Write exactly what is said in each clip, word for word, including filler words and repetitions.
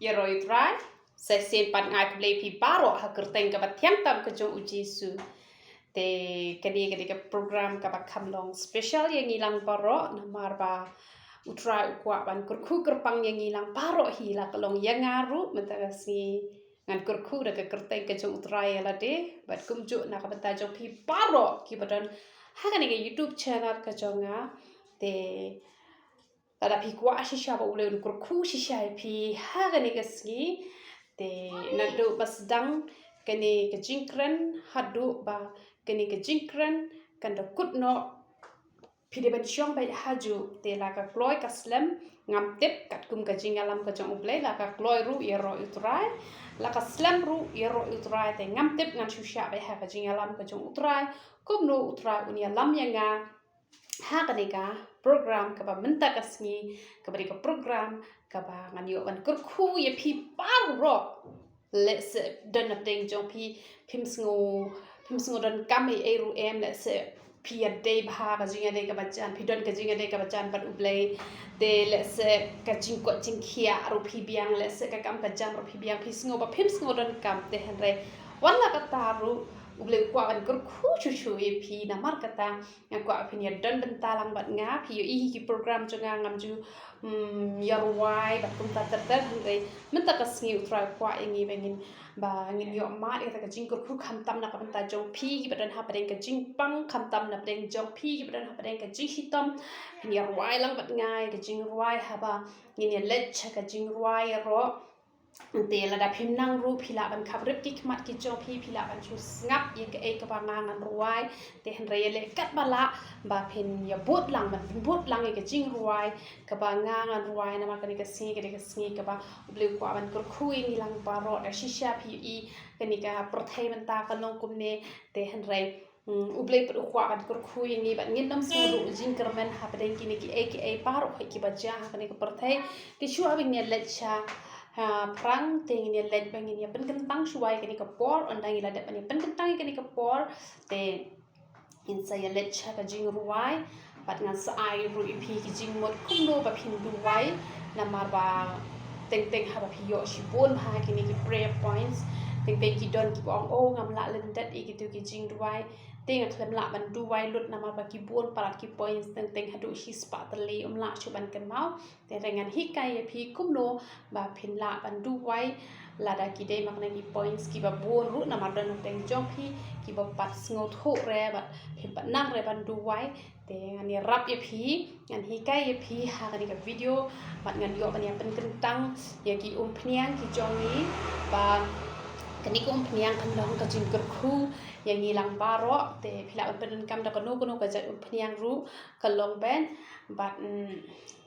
Ïaroh ïa u Trai, sa shisien pat nga ai khublei ïa phi baroh ha ka kyrteng kaba thiang tam ka jong u Jisu. Te kane ka dei ka program kaba kham long special ïa ngi lang baroh, namar ba u Trai u kwah ban kyrkhu kyrpang ïa ngi lang baroh hi, la ka long ïa nga ruh mynta ka sngi. Ngan kyrkhu da ka kyrteng ka jong u Trai ïa lade, bad kumjuh na ka bynta jong phi baroh kiba don ha kane ka YouTube channel ka jong nga. Te lada phi kwah shisha ba U Blei un kyrkhu shisha ïa phi ha kane ka sngi, te naduh ba sdang kane ka jingkren haduh ba kane ka jingkren kan da kut noh, phi dei ban shong beit hajuh. Te la ka kloi ka slem, ngam tip, katkum ka jingïalam ka jong U Blei, la ka kloi ruh ïaroh ïa u Trai, la ka slem ruh ïaroh ïa u Trai. Te ngam tip, ngan shu shah beit ha ka jingïalam ka jong u Trai, kumno u Trai un ïalam ïa nga ha kane ka program kaba mynta ka sngi, kaba dei ka program kaba ngan ïoh ban kyrkhu ïa phi baroh. Lehse don na pdeng jong phi, phim sngew, phim sngew donkam ei ei ruh em, lehse phi ïadei bha ka jingïadei kaba jan, phi don ka jingïadei kaba jan bad U Blei. Te lehse ka jingkoit jingkhiah ruh phi biang, lehse ka kam ka jam ruh phi biang, phi sngew ba phim sngew donkam. Te hynrei wat la katta ruh, U Blei u kwah ban kyrkhu shuh shuh ïa phi. Namar kata nga kwah phin ïa don bynta lang bad nga. Phi ïohi hi ki program jong nga ngam ju, mm, ïa rwai bad kumta ter ter, hynrei mynta ka sngi u Trai u kwah ïa ngi ba ngin, ba ngin ïoh mad ïa ka jingkyrkhu, khamtam na ka bynta jong phi kiba don hapdeng ka jingpang, khamtam na pdeng jong phi kiba don hapdeng ka jingshitom. Phin ïa rwai lang bad nga ïa ka jingrwai, haba ngin ïa leit sha ka jingrwai ïaroh. Te lada phim nang ruh, phi lah ban khap rip ki khmat ki jong phi, phi lah ban shu sngap ïa kaei kaba nga ngan rwai. Te hynrei ïaleh katba lah ba phin ïa bud lang, ban pynbud lang ïa ka jingrwai kaba nga ngan rwai, namar kane ka sngi ka dei ka sngi kaba U Blei u kwah ban kyrkhu ïa ngi lang baroh. Da shisha phi ïohi kane ka pyrthei mynta ka long kumne. Te hynrei, mm, U Blei pat u kwah ban kyrkhu ïa ngi bad ngin ym sngewduh jingkyrmen hapdeng kine kiei kiei baroh kiba jia ha kane ka pyrthei. Te shuwa ba ngin ïa leit sha, ha, phrang, te ngin ïa leit ba ngin ïa pynkyntang shuwa ïa kane ka por. Ynda ngi la dep ban ïa pynkyntang ïa kane ka por, te ngin sa ïa leit sha ka jingrwai. Bad ngan sa ai ruh ïa phi ki jingmut kumno ba phin duwai, namar ba teng teng haba phi ïoh shibun bha kine ki prayer points, teng teng ki don kiba ong, oh, ngam lah lyndet ïa kito ki jingduwai. Te nga khlem lah ban duwai lut namar ba ki bun palat ki points, teng teng haduh shispah tylli, ym lah shuh ban kynmaw. Te hynrei ngan hikai ïa phi kumno ba phin lah ban duwai lada ki dei ma kine ki points kiba bun ruh, namar don hapdeng jong phi kiba pat sngewthuh re bad phim pat nang re ban duwai. Te ngan ïarap ïa phi, ngan hikai ïa phi ha kane ka video, bad ngan ïoh ban ïa pynkyntang ïa ki umphniang ki jong ngi, ba kane ka umphniang kan long ka jingkyrkhu ïa ngi lang baroh. Te phi lah ban pyndonkam da kano kano ka jait umphniang ruh ka long beit. Bad, mm,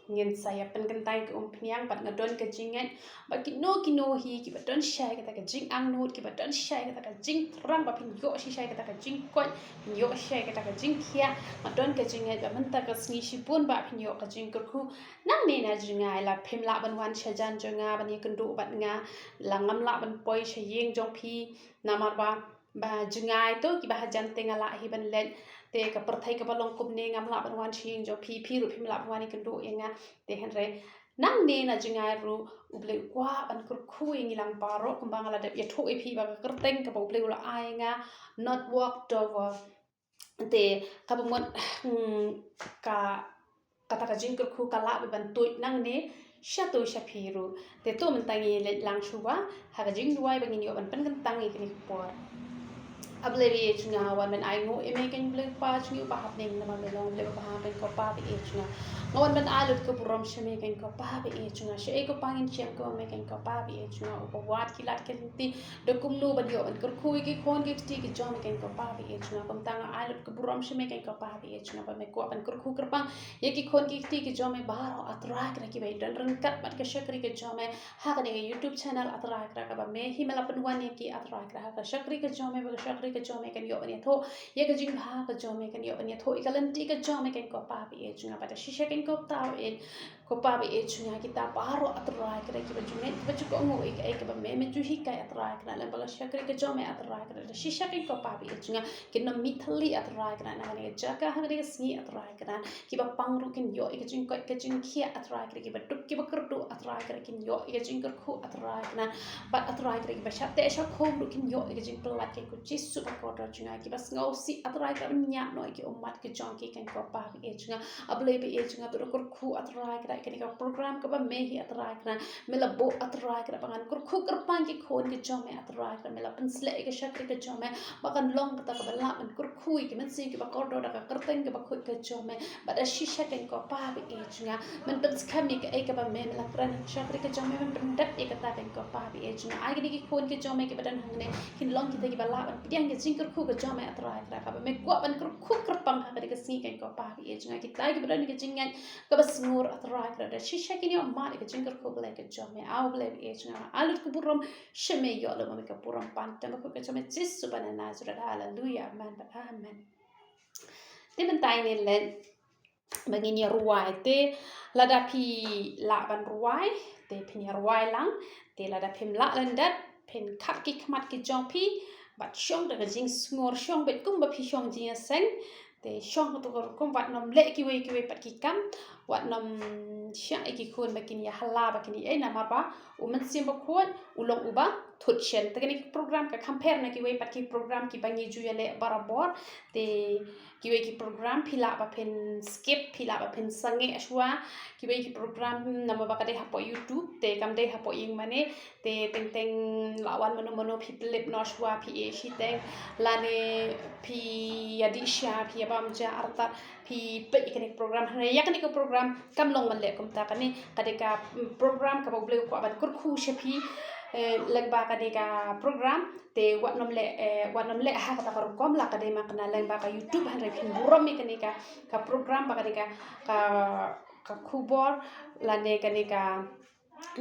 ngin sa ïa pynkyntang ïa ka umphniang, bad nga don ka jingngeit ba kino kino hi kiba don shisha ïa kata ka jingangnud, kiba don shisha ïa kata ka jingthrang ba phin ïoh shisha ïa kata ka jingkoit, phin ïoh shisha ïa kata ka jingkhiah, nga don ka jingngeit ba mynta ka sngi shibun ba phin ïoh ka jingkyrkhu. Nangne na jngai, la phim lah ban wan shajan jong nga ban ïakynduh bad nga, la ngam lah ban poi sha ïing jong phi, namar ba ba jngai to kiba hajan te nga lah hi ban leit. Te ka pyrthei kaba long kumne, ngam lah ban wan sha ïing jong phi, phi ruh phim lah ban wan ïakynduh ïa nga. Te hynrei nangne na jngai ruh U Blei u kwah ban kyrkhu ïa ngi lang baroh, kumba nga la dep ïathuh ïa phi ba ka kyrteng kaba U Blei u la ai ïa nga, Not Walked Over. Te kaba mut, hmm, ka, kata ka jingkyrkhu ka lah ban tuid nangne sha to sha phi ruh. Te to mynta ngi leit lang shuwa ha ka jingduwai ba ngin ïoh ban pynkyntang ïa kane ka por. A Blei ba ïeit jong nga, wan ban ai nguh ïa me keiñ Blei Kpa jong ngi uba ha bneng, namar me long Blei uba bha keiñ ko Pa ba ïeit jong nga. Nga wan ban ai lut ka burom sha me keiñ ko Pa ba ïeit jong nga. Shaei ko Pa ngin shim ko, me keiñ ko Pa ba ïeit jong nga, uba wad ki lad ki lynti da kumno ban ïoh ban kyrkhu ïa ki khun ki kti ki jong me keiñ ko Pa ba ïeit jong nga. Kumta nga ai lut ka burom sha me keiñ ko Pa ba ïeit jong nga, ba me kwah ban kyrkhu kyrpang ïa ki khun ki kti ki jong me baroh, A Trai, kata kiba ïadon ryngkat bad ka shakri ka jong me ha kane ka YouTube channel, A Trai, kata kaba me hi me la pynwan ïa ki, A Trai, kata ha ka shakri ka jong me, ba ka shakri ka jong me kan ïoh ban ïathuh ïa ka jingbha ka jong me, kan ïoh ban ïathuh ïa ka lynti ka jong me keiñ ko Pa ba ïeit jong nga. Bad da shisha keiñ ko Pa ba ïeit, Ko Pa ba ïeit jong nga, kita baroh A Trai Kynrad kiba ju ngeit, kiba ju kohnguh ïa kaei kaba me, me ju hikai A Trai Kynrad, lyngba ka shakri ka jong me A Trai Kynrad. Da shisha keiñ ko Pa ba ïeit jong nga, kin ym mihthylli A Trai Kynrad na kane ka jaka ha kane ka sngi A Trai Kynrad. Kiba pang ruh kin ïoh ïa ka jingkoit ka jingkhiah A Trai Kynrad, kiba duk kiba kyrduh A Trai Kynrad kin ïoh ïa ka jingkyrkhu A Trai Kynrad. Bad A Trai Kynrad, kiba shah teh shah khum ruh kin ïoh ïa ka jingpyllait keiñ ko Jisu ba kordor jong nga. Kiba sngewsih A Trai Kynrad ban ñiah noh ïa ki ummat ki jong ki keiñ ko Pa ba ïeit jong nga. A Blei ba ïeit jong nga, to da kyrkhu A Trai Kynrad ïa kane ka program kaba me hi A Trai Kynrad. Me la buh A Trai Kynrad ba ngan kyrkhu kyrpang ki khun ki jong me A Trai Kynrad. Me la pynsleh ïa ka shakri ka jong me ba kan long kata kaba lah ban kyrkhu ïa ki mynsiem kiba kordor da ka kyrteng kaba khuid ka jong me. Bad da shisha keiñ ko Pa ba ïeit jong nga, men pynskhem ïa kaei kaba me, me la kren ha ka shakri ka jong me, men pyndep ïa kata keiñ ko Pa ba ïeit jong nga. Ai kine ki khun ki jong me kiba don hangne kin long kita kiba lah ban pdiang ïa ka jingkyrkhu ka jong me A Trai Kynrad, kaba me kwah ban kyrkhu kyrpang ha kane ka sngi keiñ ko Pa ba ïeit jong nga. Kita kiba don ïa ka jingngeit kaba sngur A Trai Kynrad, da shisha kin ïoh mad ïa ka jingkyrkhu Blei ka jong me. A Blei ba ïeit jong nga, ai lut ka burom sha me, ïoh lut ma me ka burom, pan tem ba khuid ka jong me Jisu ba na Nasareth. Haleluya, amen bad amen. Te mynta ngin leit ba ngin ïa rwai. Te lada phi lah ban rwai, te phin ïa rwai lang. Te lada phim lah lyndet, phin khap ki khmat ki jong phi bad shong da ka jingsngur, shong beit kumba phi shong jingïaseng. Te shong kato ka rukom, wat nym leh kiwei kiwei pat ki kam, wat nym shah ïa ki khun ba kin ïa hala ba kin ïa ei, namar ba U Mynsiem Bakhuid u long uba thut shen. Te kane ka program ka kham pher na kiwei pat ki program kiba ngi ju ïaleh barabor. Te kiwei ki program phi lah ba phin skip, phi lah ba phin sangeh shuwa. Kiwei ki program namar ba ka dei hapoh YouTube, te kam dei hapoh ïing mane. Te teng teng la wan mano mano phi pynlip noh shuwa, phi ïeh shiteng, lane phi ïa dih sha, phi ïa bam ja artat, phi peit ïa kane ka program. Hynrei ïa kane ka program kam long ban leh kumta. Kane ka dei ka, mm, program kaba U Blei u kwah ban kyrkhu sha phi, eh, lyngba kane ka program. Te wat nym leh, eh, wat nym leh ha kata ka rukom, la ka dei ma kane lyngba ka YouTube. Hynrei phin burom ïa kane ka, ka program ba kane ka, ka, ka khubor lane kane ka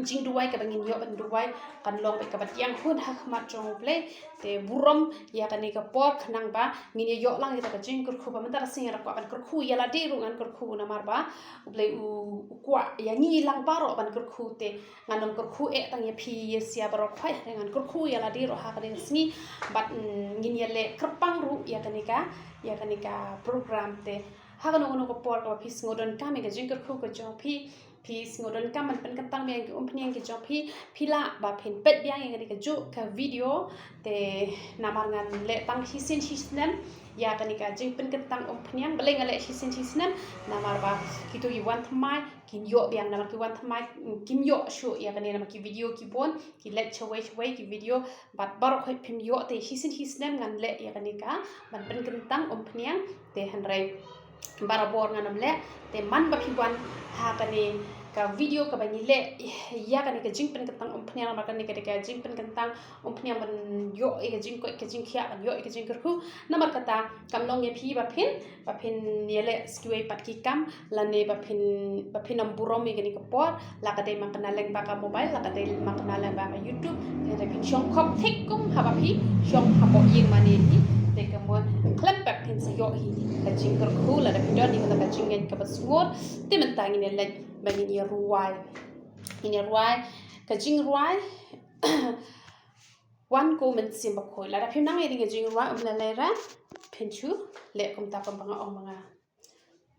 jingduwai kaba ngin ïoh ban duwai kan long beit kaba tieng hun ha khmat jong U Blei. Te burom ïa kane ka por khnang ba ngin ïa ïoh lang ïa ka jingkyrkhu ba mynta ka sngi ngan kwah ban kyrkhu ïa lade ruh, ngan kyrkhu namar ba U Blei u, u kwah ïa ngi lang baroh ban kyrkhu. Te ngan nym kyrkhu eh tang ïa phi ïa sia baroh khoit, hynrei ngan kyrkhu ïa lade ruh ha kane ka sngi. Bad, mm, ngin ïaleh kyrpang ruh ïa kane ka, ïa kane ka program. Te ha kano kano ka por kaba phi sngewdonkam ïa ka jingkyrkhu ka jong phi, phi sngewdonkam ban pynkyntang biang ïa ki umphniang ki jong phi, phi lah ba phin peit biang ïa kane kajuh ka video. Te namar ngan leh tang shisien shisnem ïa kane ka jingpynkyntang umphniang, balei nga leh shisien shisnem, namar ba kito ki wan thymmai kin ïoh biang, namar ki wan thymmai, mm, kim ïoh shuh ïa kane namar ki video ki bun, ki leit shawei shawei ki video. Bad baroh khoit phim ïoh, te shisien shisnem ngan leh ïa kane ka ban pynkyntang umphniang. Te hynrei barabor ngan nym leh. Te man ba phi wan ha kane ka video kaba ngi leh ïa kane ka jingpynkyntang umphniang, namar kane ka dei ka jingpynkyntang umphniang ban ïoh ïa ka jingkoit ka jingkhiah, ban ïoh ïa ka jingkyrkhu. Namar kata kam long ïa phi ba phin, ba phin ïaleh sa kiwei pat ki kam, lane ba phin, ba phin nym burom ïa kane ka por, la ka dei ma kane lyngba ka mobile, la ka dei ma kane lyngba ka YouTube. Te phin shong khop thik kum haba phi shong hapoh ïing mane hi. Te ka mon khlem pep phin sa ïoh hi ka jingkyrkhu lada phi don ïa kata ka jingngeit kaba sngewbha. Te mynta ngin ïa leit ba ngin ïa rwai. Ngin ïa rwai ka jingrwai Wan ko Mynsiem Bakhuid. Lada phim nang ïa ka jingrwai, um, la lei ra, phin shu leh kumta kumba nga ong ma nga.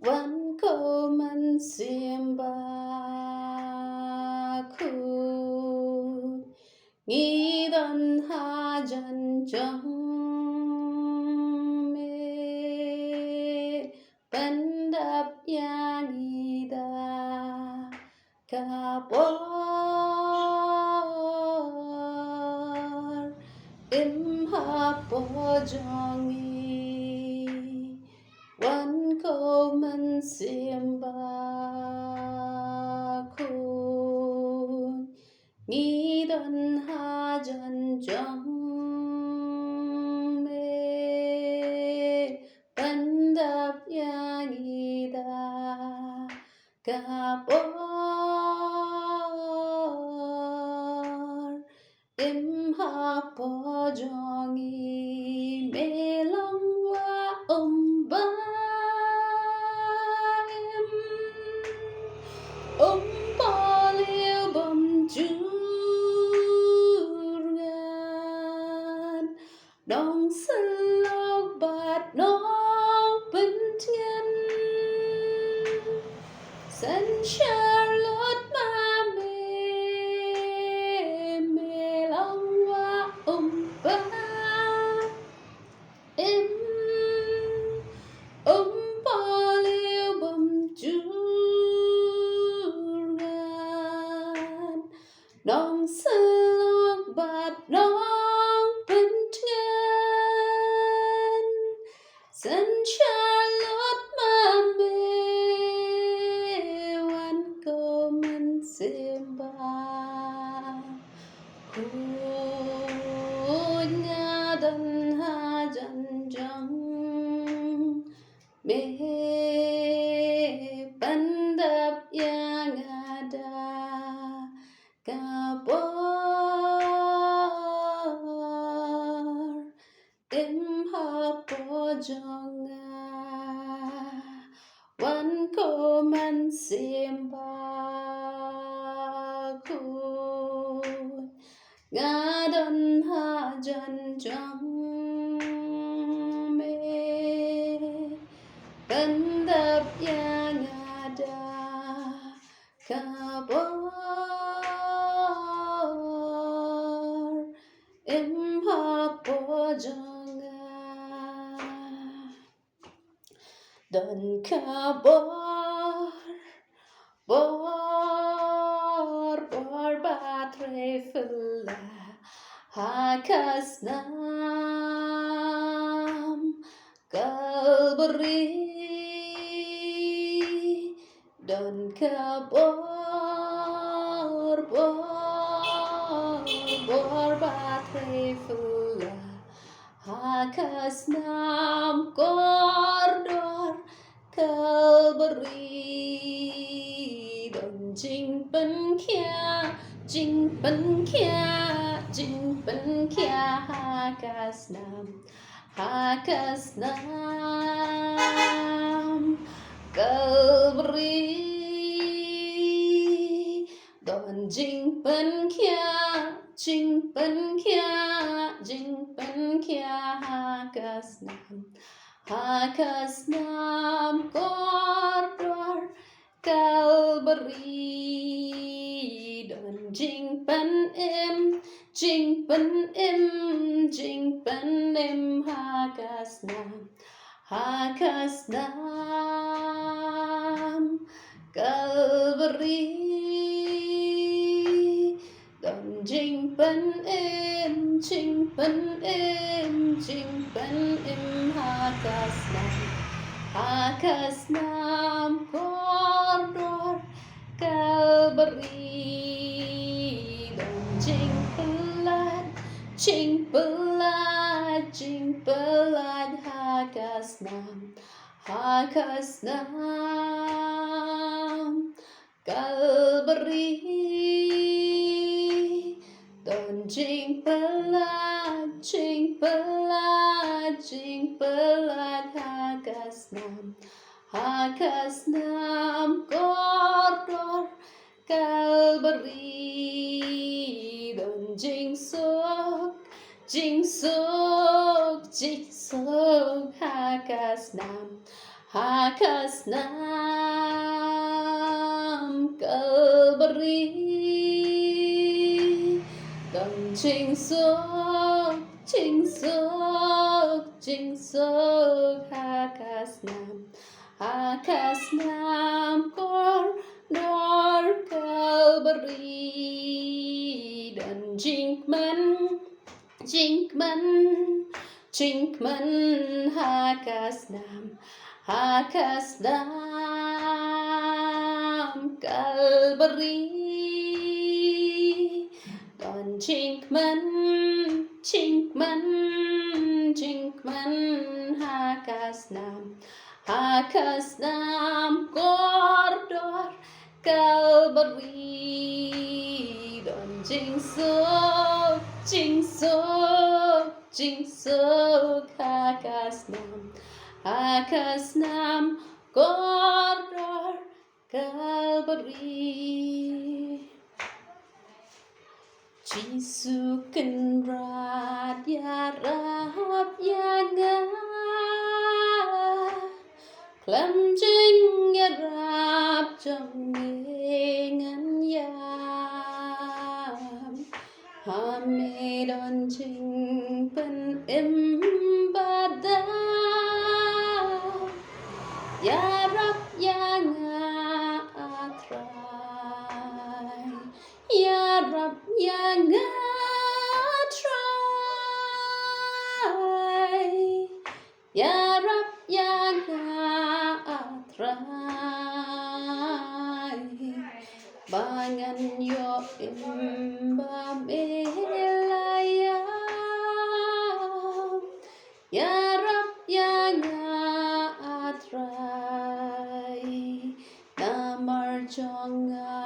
Wan ko Mynsiem Bakhuid, ngi don hajan jong me, pyndap ïa ngi da ka por, im hapoh jong ngi. Wan ko Mynsiem Bakhuid, ngi don hajan jong me, pyndap ïa ngi da ka por, im hapoh jong ngi. Me long wa um ba im, um Nong Syllok bad Nong Pyntngen. Saint Charlotte ma me, me long wah um pat im, um pohliew bym jur ngan. Nong Syllok bad Nong Pyntngen. Saint Charlotte ma me, wan ko mynsiem ba khuid, nga don hajan jong me, pyndap ïa nga da ka bor, im hapoh jong nga, wan ko mynsiem ba khuid, nga don hajan jong me, pyndap ïa nga da ka bor, im hapoh jong nga. Don ka bor, bor, bor ba trei phylla ha ka snam Kalbari. Don ka bor, bor, bor ba trei phylla ha ka snam kordor Kalbari. Don jingpynkhiah, jingpynkhiah, jingpynkhiah ha ka snam, ha ka snam Kalbari. Don jingpynkhiah, jingpynkhiah, jingpynkhiah ha ka snam, ha ka snam kordor Kalbari. Don jingpynim, jingpynim, jingpynim ha ka snam, ha ka snam Kalbari. Don jingpynim, jingpynim, jingpynim ha ka snam, ha ka snam kordor Kalbari. Don jingpyllait, jingpyllait, jingpyllait ha ka snam, ha ka snam Kalbari. Don jingpyllait, jingpyllait, jingpyllait ha ka snam, ha ka snam kordor Kalbari. Don jingsuk, jingsuk, jingsuk ha ka snam, ha ka snam Kalbari. Don jingsuk, jingsuk, jingsuk ha ka snam, ha ka snam kordor Kalbari. Don jingkmen, jingkmen, jingkmen ha ka snam, ha ka snam Kalbari. Don jingkmen, jingkmen, jingkmen ha ka snam, ha ka snam kordor Kalbari. Don jingsuk, jingsuk, jingsuk ha ka snam, ha ka snam kordor Kalbari. Jisu Kynrad, ïarap ïa nga. Khlem jingïarap jong me ngan ïap. Ha me don jingpynim badap. Ïarap ïa nga, A Trai. Ïarap ïa nga, A Trai. Ïarap ïa nga, A Trai. Ba ngan ïoh im ba me la ïap. Ïarap ïa nga, A Trai. Namar jong nga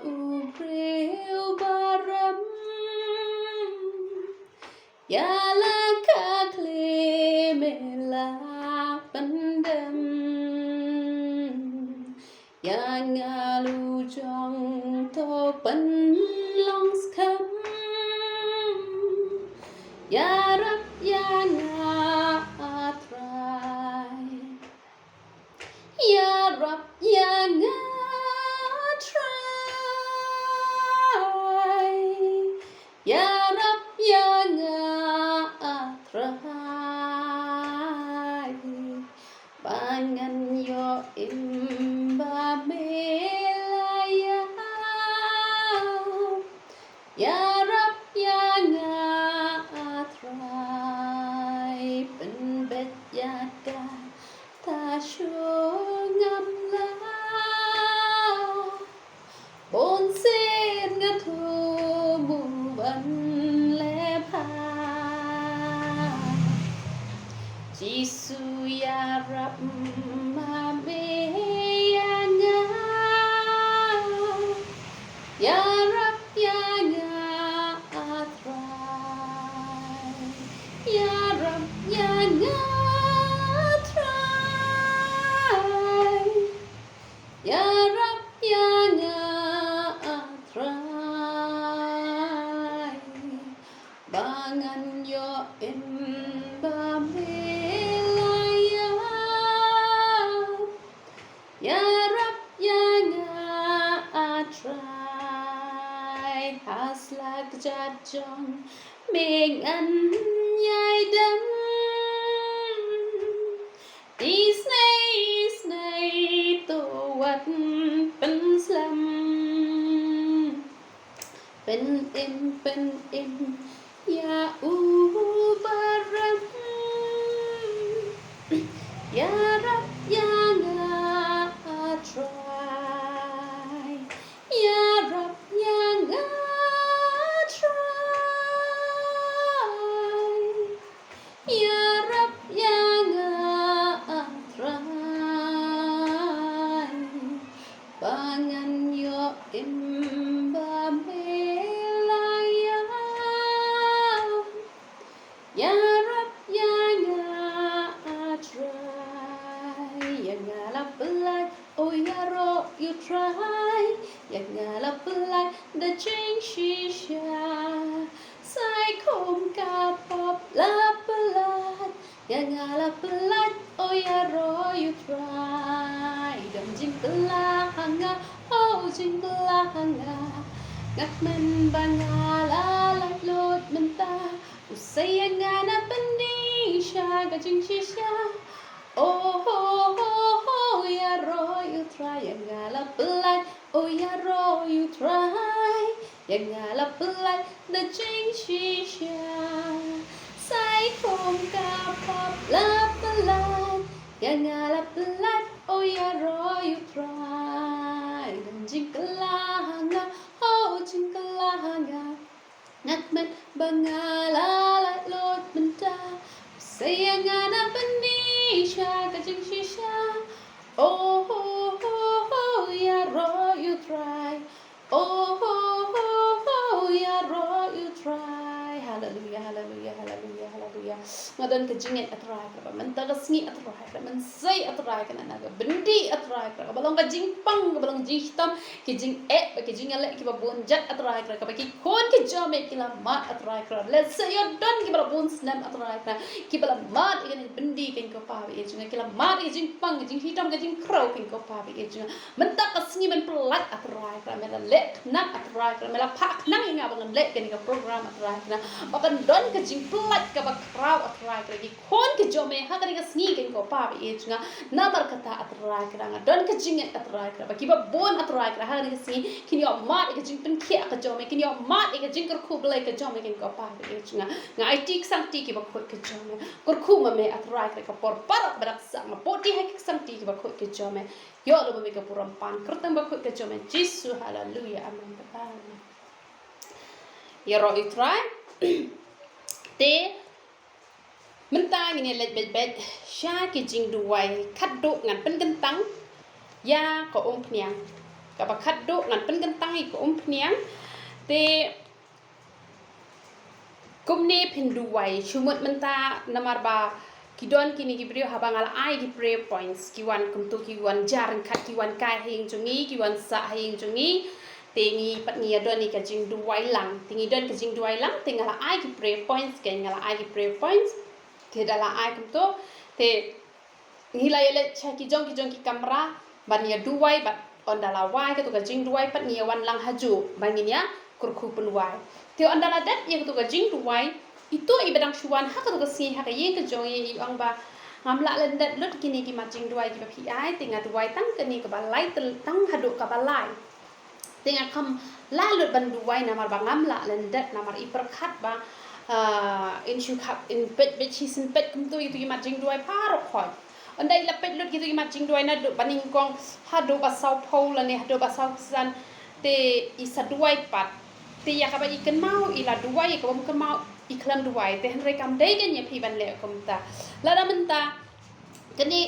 u briew barim. Ïa la ka khlieh me la pyndem. Ïa nga lu jong to pynlong skhem. Ïarap ïa nga, A Trai. Ïarap ïa nga, A Trai. Ïarap ïa nga, A Trai. Ba ngan ïoh im ba me la ïap. Ïarap ïa nga, A Trai. Pynbeit ïa ka ta shu ngam lah. Bun sien nga thmu ban leh bha. Jisu, ïarap ma me ïa nga. Ïarap ïa nga, A Trai. Ïarap ïa nga, A Trai. Ïarap ïa nga, A Trai. Ba ngan ïoh im ba me la ïap. Ïarap ïa nga, A Trai. Ha slajat jong me ngan ïai dem. Isynei isynei to wat pynslem. Pynim pynim ïa u barim. Ïarap ïa nga, A Trai. Ïarap ïa nga, A Trai. Ïarap ïa nga, A Trai. Ba ngan ïoh im ba me la ïap. Ïarap ïa nga, A Trai. Ïa nga la pyllait, oh ïaroh ïa u Trai. Ïa nga la pyllait da jingshisha. Sai kum ka pop la pyllait. Ïa nga la pyllait, oh ïaroh ïa u Trai. Don jingkylla ha nga, oh jingkylla ha nga. Nga kmen ba nga la lait lut mynta. U sei ïa nga na bynta sha ka jingshisha. Oh, oh, oh, oh, ïaroh ïa u Trai. Ïa nga la pyllait, oh ïaroh ïa u Trai. Ïa nga la pyllait da jingshisha. Sai kum ka pop la pyllait. Ïa nga la pyllait, oh ïaroh ïa u Trai. Don jingkylla ha nga, oh jingkylla ha nga. Nga kmen ba nga la lait lut mynta. Sei ïa nga na bynta sha ka jingshisha. Oh, oh, oh, oh, ïaroh ïa u Trai. Oh, oh, oh, oh, ïaroh ïa u Trai. Haleluya, haleluya, haleluya, haleluya. Nga don ka jingngeit, A Trai Kynrad, ba mynta ka sngi, A Trai Kynrad, mynsiem, A Trai Kynrad, na ka byndi, A Trai Kynrad, kaba long ka jingpang, kaba long jingshitom, ki jingeh, ba ki jingïaleh, kiba bun jait, A Trai Kynrad, kaba ki khun ki jong me ki la mad, A Trai Kynrad, lehse ïoh don kiba la bun snem, A Trai Kynrad, kiba la mad ïa kane ka byndi, kane ko Pa ba ïeit jong nga, ki la mad ïa ka jingpang, ka jingshitom, ka jingkhrew, kane ko Pa ba ïeit jong nga. Mynta ka sngi men pynlait, A Trai Kynrad, me la leh khnang, A Trai Kynrad, me la phah khnang ïa nga ba ngan leh kane ka program, A Trai Kynrad, ba kan don ka jingpynlait kaba khraw, A Trai Kynrad, ki khun ki jong me ha kane ka sngi, kane ko Pa ba ïeit jong nga. Namar kata, A Trai Kynrad, nga don ka jingngeit, A Trai Kynrad, ba kiba bun, A Trai Kynrad, ha kane ka sngi kin ïoh mad ïa ka jingpynkhiah ka jong me, kin ïoh mad ïa ka jingkyrkhu Blei ka jong me, kane ko Pa ba ïeit jong nga. Nga aiti ki ksangti kiba khuid ki jong me, kyrkhu ma me, A Trai Kynrad, ka por baroh ba dang sah, nga buh ti ha ki ksangti kiba khuid ki jong me. Ïoh lem ma me ka burom, pan kyrteng ba khuid ka jong me Jisu. Haleluya. Amen. Amen. Ïaroh, A Trai. Te mynta ngin ïa leit beit beit sha ki jingduwai. Khatduh ngan pynkyntang ïa ka umphniang. Kaba khatduh ngan pynkyntang ïa ka umphniang. Te kumne phin duwai, shu mut mynta, namar ba ki don kine ki briew, haba nga la ai ki prayer points, ki wan kumto, ki wan jar ryngkat, ki wan kai ha ïing jong ngi, ki wan sah ha ïing jong ngi. Te ngi pat ngi ïa don ïa ka jingduwai lang. Te ngi don ka jingduwai lang, te nga la ai ki prayer points, keiñ nga la ai ki prayer points. Te da la ai kumto, te ngi la ïa leit sha ki jong ki jong ki kamra ban ïa duwai, bad ynda la wai kato ka jingduwai pat ngi ïa wan lang hajuh ba ngin ïa kyrkhu pynwai. Te ynda la dep ïa kato ka jingduwai, ito iba dang shu wan ha kato ka sngi ha ka ïing ka jong i, i ong ba ngam lah lyndet lut kine ki mat jingduwai kiba phi ai, te nga duwai tang kane kaba lai, tang haduh kaba lai. Te nga kam lah lut ban duwai namar ba ngam lah lyndet, namar i pyrkhat ba, ah, in shu khap, in peit beit shisien peit kumto ïa kito ki mat jingduwai baroh khoit. Ynda i la peit lut kito ki mat jingduwai naduh ba nyngkong haduh ba sawphew lane haduh ba sawksan, te i sa duwai pat. Te ïa kaba i kynmaw i la duwai, ïa kaba ym kynmaw i khlem duwai. Te hynrei kam dei keiñ ïa phi ban leh kumta. Lada mynta kane,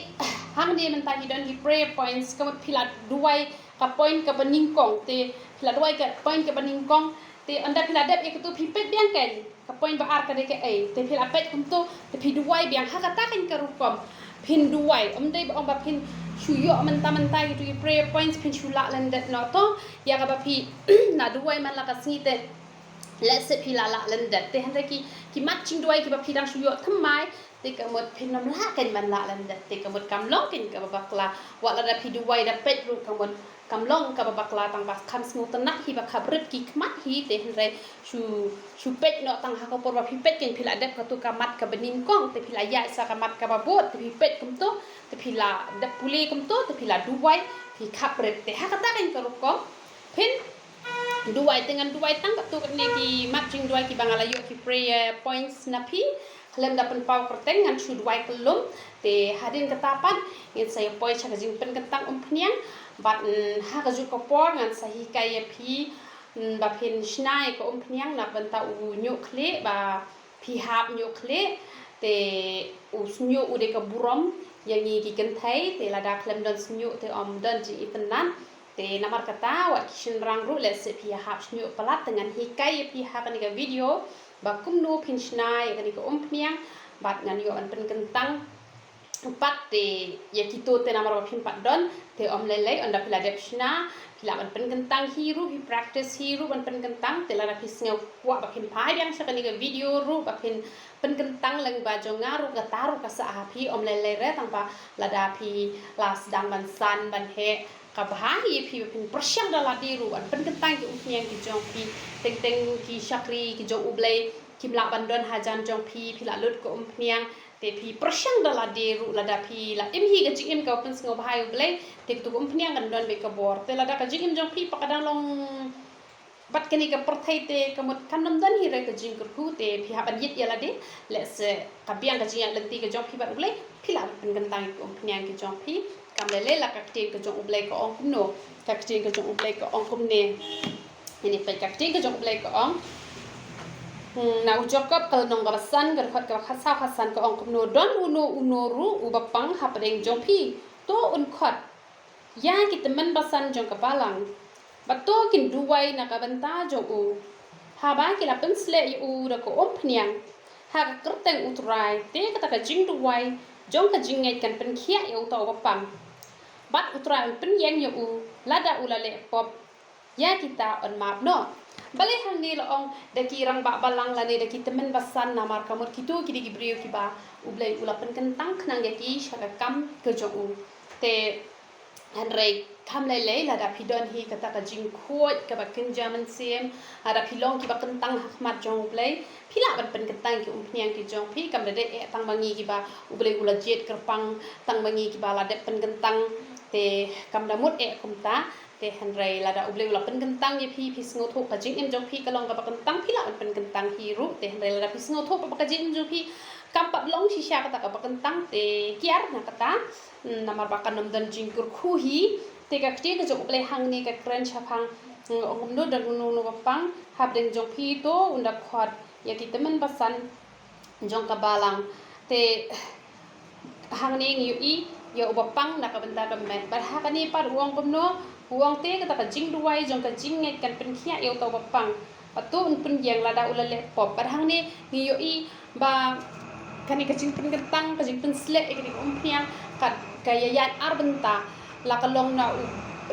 hangne mynta ki don ki prayer points, ka mut phi la duwai ka point kaba nyngkong, te phi la duwai ka point kaba nyngkong, te ynda phi la dep ïa kato phi peit biang keiñ ka point ba ar ka dei kaei, te phi la peit kumto, te phi duwai biang ha kata keiñ ka rukom. Phin duwai, ym dei ba ong ba phin shu ïoh mynta mynta kito ki prayer points phin shu lah lyndet noh, to ïa kaba phi na duwai man la ka sngi te lehse phi la lah lyndet. Te hynrei ki, ki mat jingduwai kiba phi dang shu ïoh thymmai, te ka mut phin ym lah keiñ ban lah lyndet, te ka mut kam long keiñ kaba bakla. Wat lada phi duwai da peit ruh ka mut kam long kaba bakla, tang ba kham sngewtynnat hi, ba khapbrip ki khmat hi, te hynrei shu, shu peit noh tang ha ka por ba phi peit keiñ phi la dep kato ka mat kaba nyngkong, te phi la ïaid sa ka mat kaba bud, te phi peit kumto, te phi la dep pule kumto, te phi la duwai, phi khapbrip. Te ha kata keiñ ka rukom phin duwai. Te ngan duwai tang katto katne ki mat jingduwai kiba nga la ïoh ki prayer points na phi. Khlem da pynpaw kyrteng ngan shu duwai kyllum. Te hadien kata pat ngin sa ïa poi sha ka jingpynkyntang umphniang. Bad, mm, ha kajuh ka por ngan sa hikai ïa phi, mm, ba phin shna ïa ka umphniang na bynta u ñiuh khlieh, ba phi hap ñiuh khlieh, te u shñiuh u dei ka burom ïa ngi ki kynthei, te lada khlem don shñiuh te ym don jingitynnad. Te namar kata wat ki shynrang ruh lehse phi ïa hap shñiuh palat, te ngan hikai ïa phi ha kane ka video ba kumno phin shna ïa kane ka umphniang, bad ngan ïoh ban pynkyntang pat te ïa kito te namar ba phim pat don, te ym lei lei ynda phi la dep shna, phi lah ban pynkyntang hi ruh, phi practice hi ruh ban pynkyntang, te lada phi sngew kwah ba phin phai biang sha kane ka video ruh ba phin pynkyntang lyngba jong nga ruh, kata ruh ka sah ha phi, ym lei lei re, tang ba lada phi la sdang ban san ban heh, ka bha ïa phi ba phin pyrshang da lade ruh ban pynkyntang ki umphniang ki jong phi. Teng teng ki shakri ki jong U Blei kim lah ban don hajan jong phi, phi la lut ka umphniang, te phi pyrshang da lade ruh, lada phi la im hi ka jingim kaba pynsngewbha ïa U Blei, te kato ka umphniang kan don beit ka bor. Te lada ka jingim jong phi pat ka dang long bad kane ka pyrthei, te ka mut kan ym don hi re ka jingkyrkhu, te phi hap ban ïit ïa lade. Lehse ka biang ka jingïaid lynti ka jong phi bad U Blei, phi lah ban pynkyntang ïa ka umphniang ka jong phi. Kam lei lei, la ka ktien ka jong U Blei ka ong kumno? Ka ktien ka jong U Blei ka ong kumne. Ngin ïa peit ka ktien ka jong U Blei ka ong, hmm, na u Jakob ka lynnong kaba san, ka dkhot kaba khatsaw khatsan, ka ong kumno: Don uno uno ruh uba pang hapdeng jong phi, to un khot ïa ki tymmen basan jong ka balang, bad to kin duwai na ka bynta jong u, haba ki la pynsleh ïa u da ka umphniang. ha ka kyrteng U Trai, te kata ka jingduwai jong ka jingngeit kan pynkhiah ïa uta uba pang. Bad U Trai un pynïeng ïa u lada u la leh pop ïa kita yn map noh. Balei hangne la ong da ki rangbah balang lane da ki tymmen basan, namar ka mut kito ki dei ki briew kiba U Blei u la pynkyntang khnang ïa ki sha ka kam ka jong u. Te hynrei kam lei lei, lada phi don hi kata ka jingkhuid kaba kynja mynsiem, lada phi long kiba kyntang ha khmat jong U Blei, phi lah ban pynkyntang ki umphniang ki jong phi. Kam da dei eh tang ba ngi kiba U Blei u la jied kyrpang, tang ba ngi kiba la dep pynkyntang. Te kam da mut eh kumta. Te hynrei lada U Blei u la pynkyntang ïa phi, phi sngewthuh ka jingim jong phi ka long kaba kyntang, phi lah ban pynkyntang hi ruh. Te hynrei lada phi sngewthuh ba ka jingim jong phi kam pat long shisha kata kaba kyntang, te kiar na kata. Hmm, namar ba kan ym don jingkyrkhu hi. Te ka ktien ka jong U Blei hangne ka kren shaphang, hmm, ong kumno, da uno uno ba pang hapdeng jong phi, to un da khot ïa ki tymmen basan jong ka balang. Te hangne ngi ïohi ïa uba pang na ka bynta ka met. Bad ha kane pat u ong kumno, u ong te kata ka jingduwai jong ka jingngeit kan pynkhiah ïa uta uba pang. Bad to un pynïeng lada u la leh pop. Bad hangne ngi ïohi ba kane ka jingpynkyntang, ka jingpynsleh ïa kane ka umphniang, ka, ka ïaid ar bynta. La ka long na u,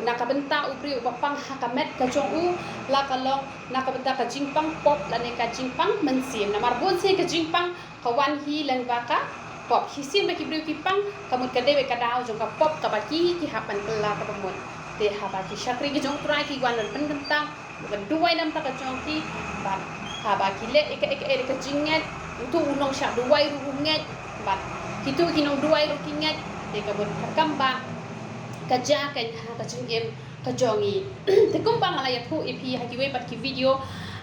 na ka bynta u briew uba pang ha ka met ka jong u, la ka long na ka bynta ka jingpang pop lane ka jingpang mynsiem. Namar bun sien ka jingpang ka wan hi lyngba ka pop. Shisien ba ki briew ki pang, ka mut ka dei beit ka daw jong ka pop kaba ki, ki hap ban kylla kaba mut. Te haba ki shakri ki jong U Trai ki wan ban pynkyntang, ban duwai na bynta ka jong ki, bad haba ki leh ïa ka, ïa ka, ïa ka jingngeit, uto u nongshah duwai ruh u ngeit, bad kito ki nongduwai ruh ki ngeit. Te ka mut ka kam ba ka jia ka ha ka jingim ka jong ngi. Te kumba nga la ïathuh ïa phi ha kiwei pat ki video,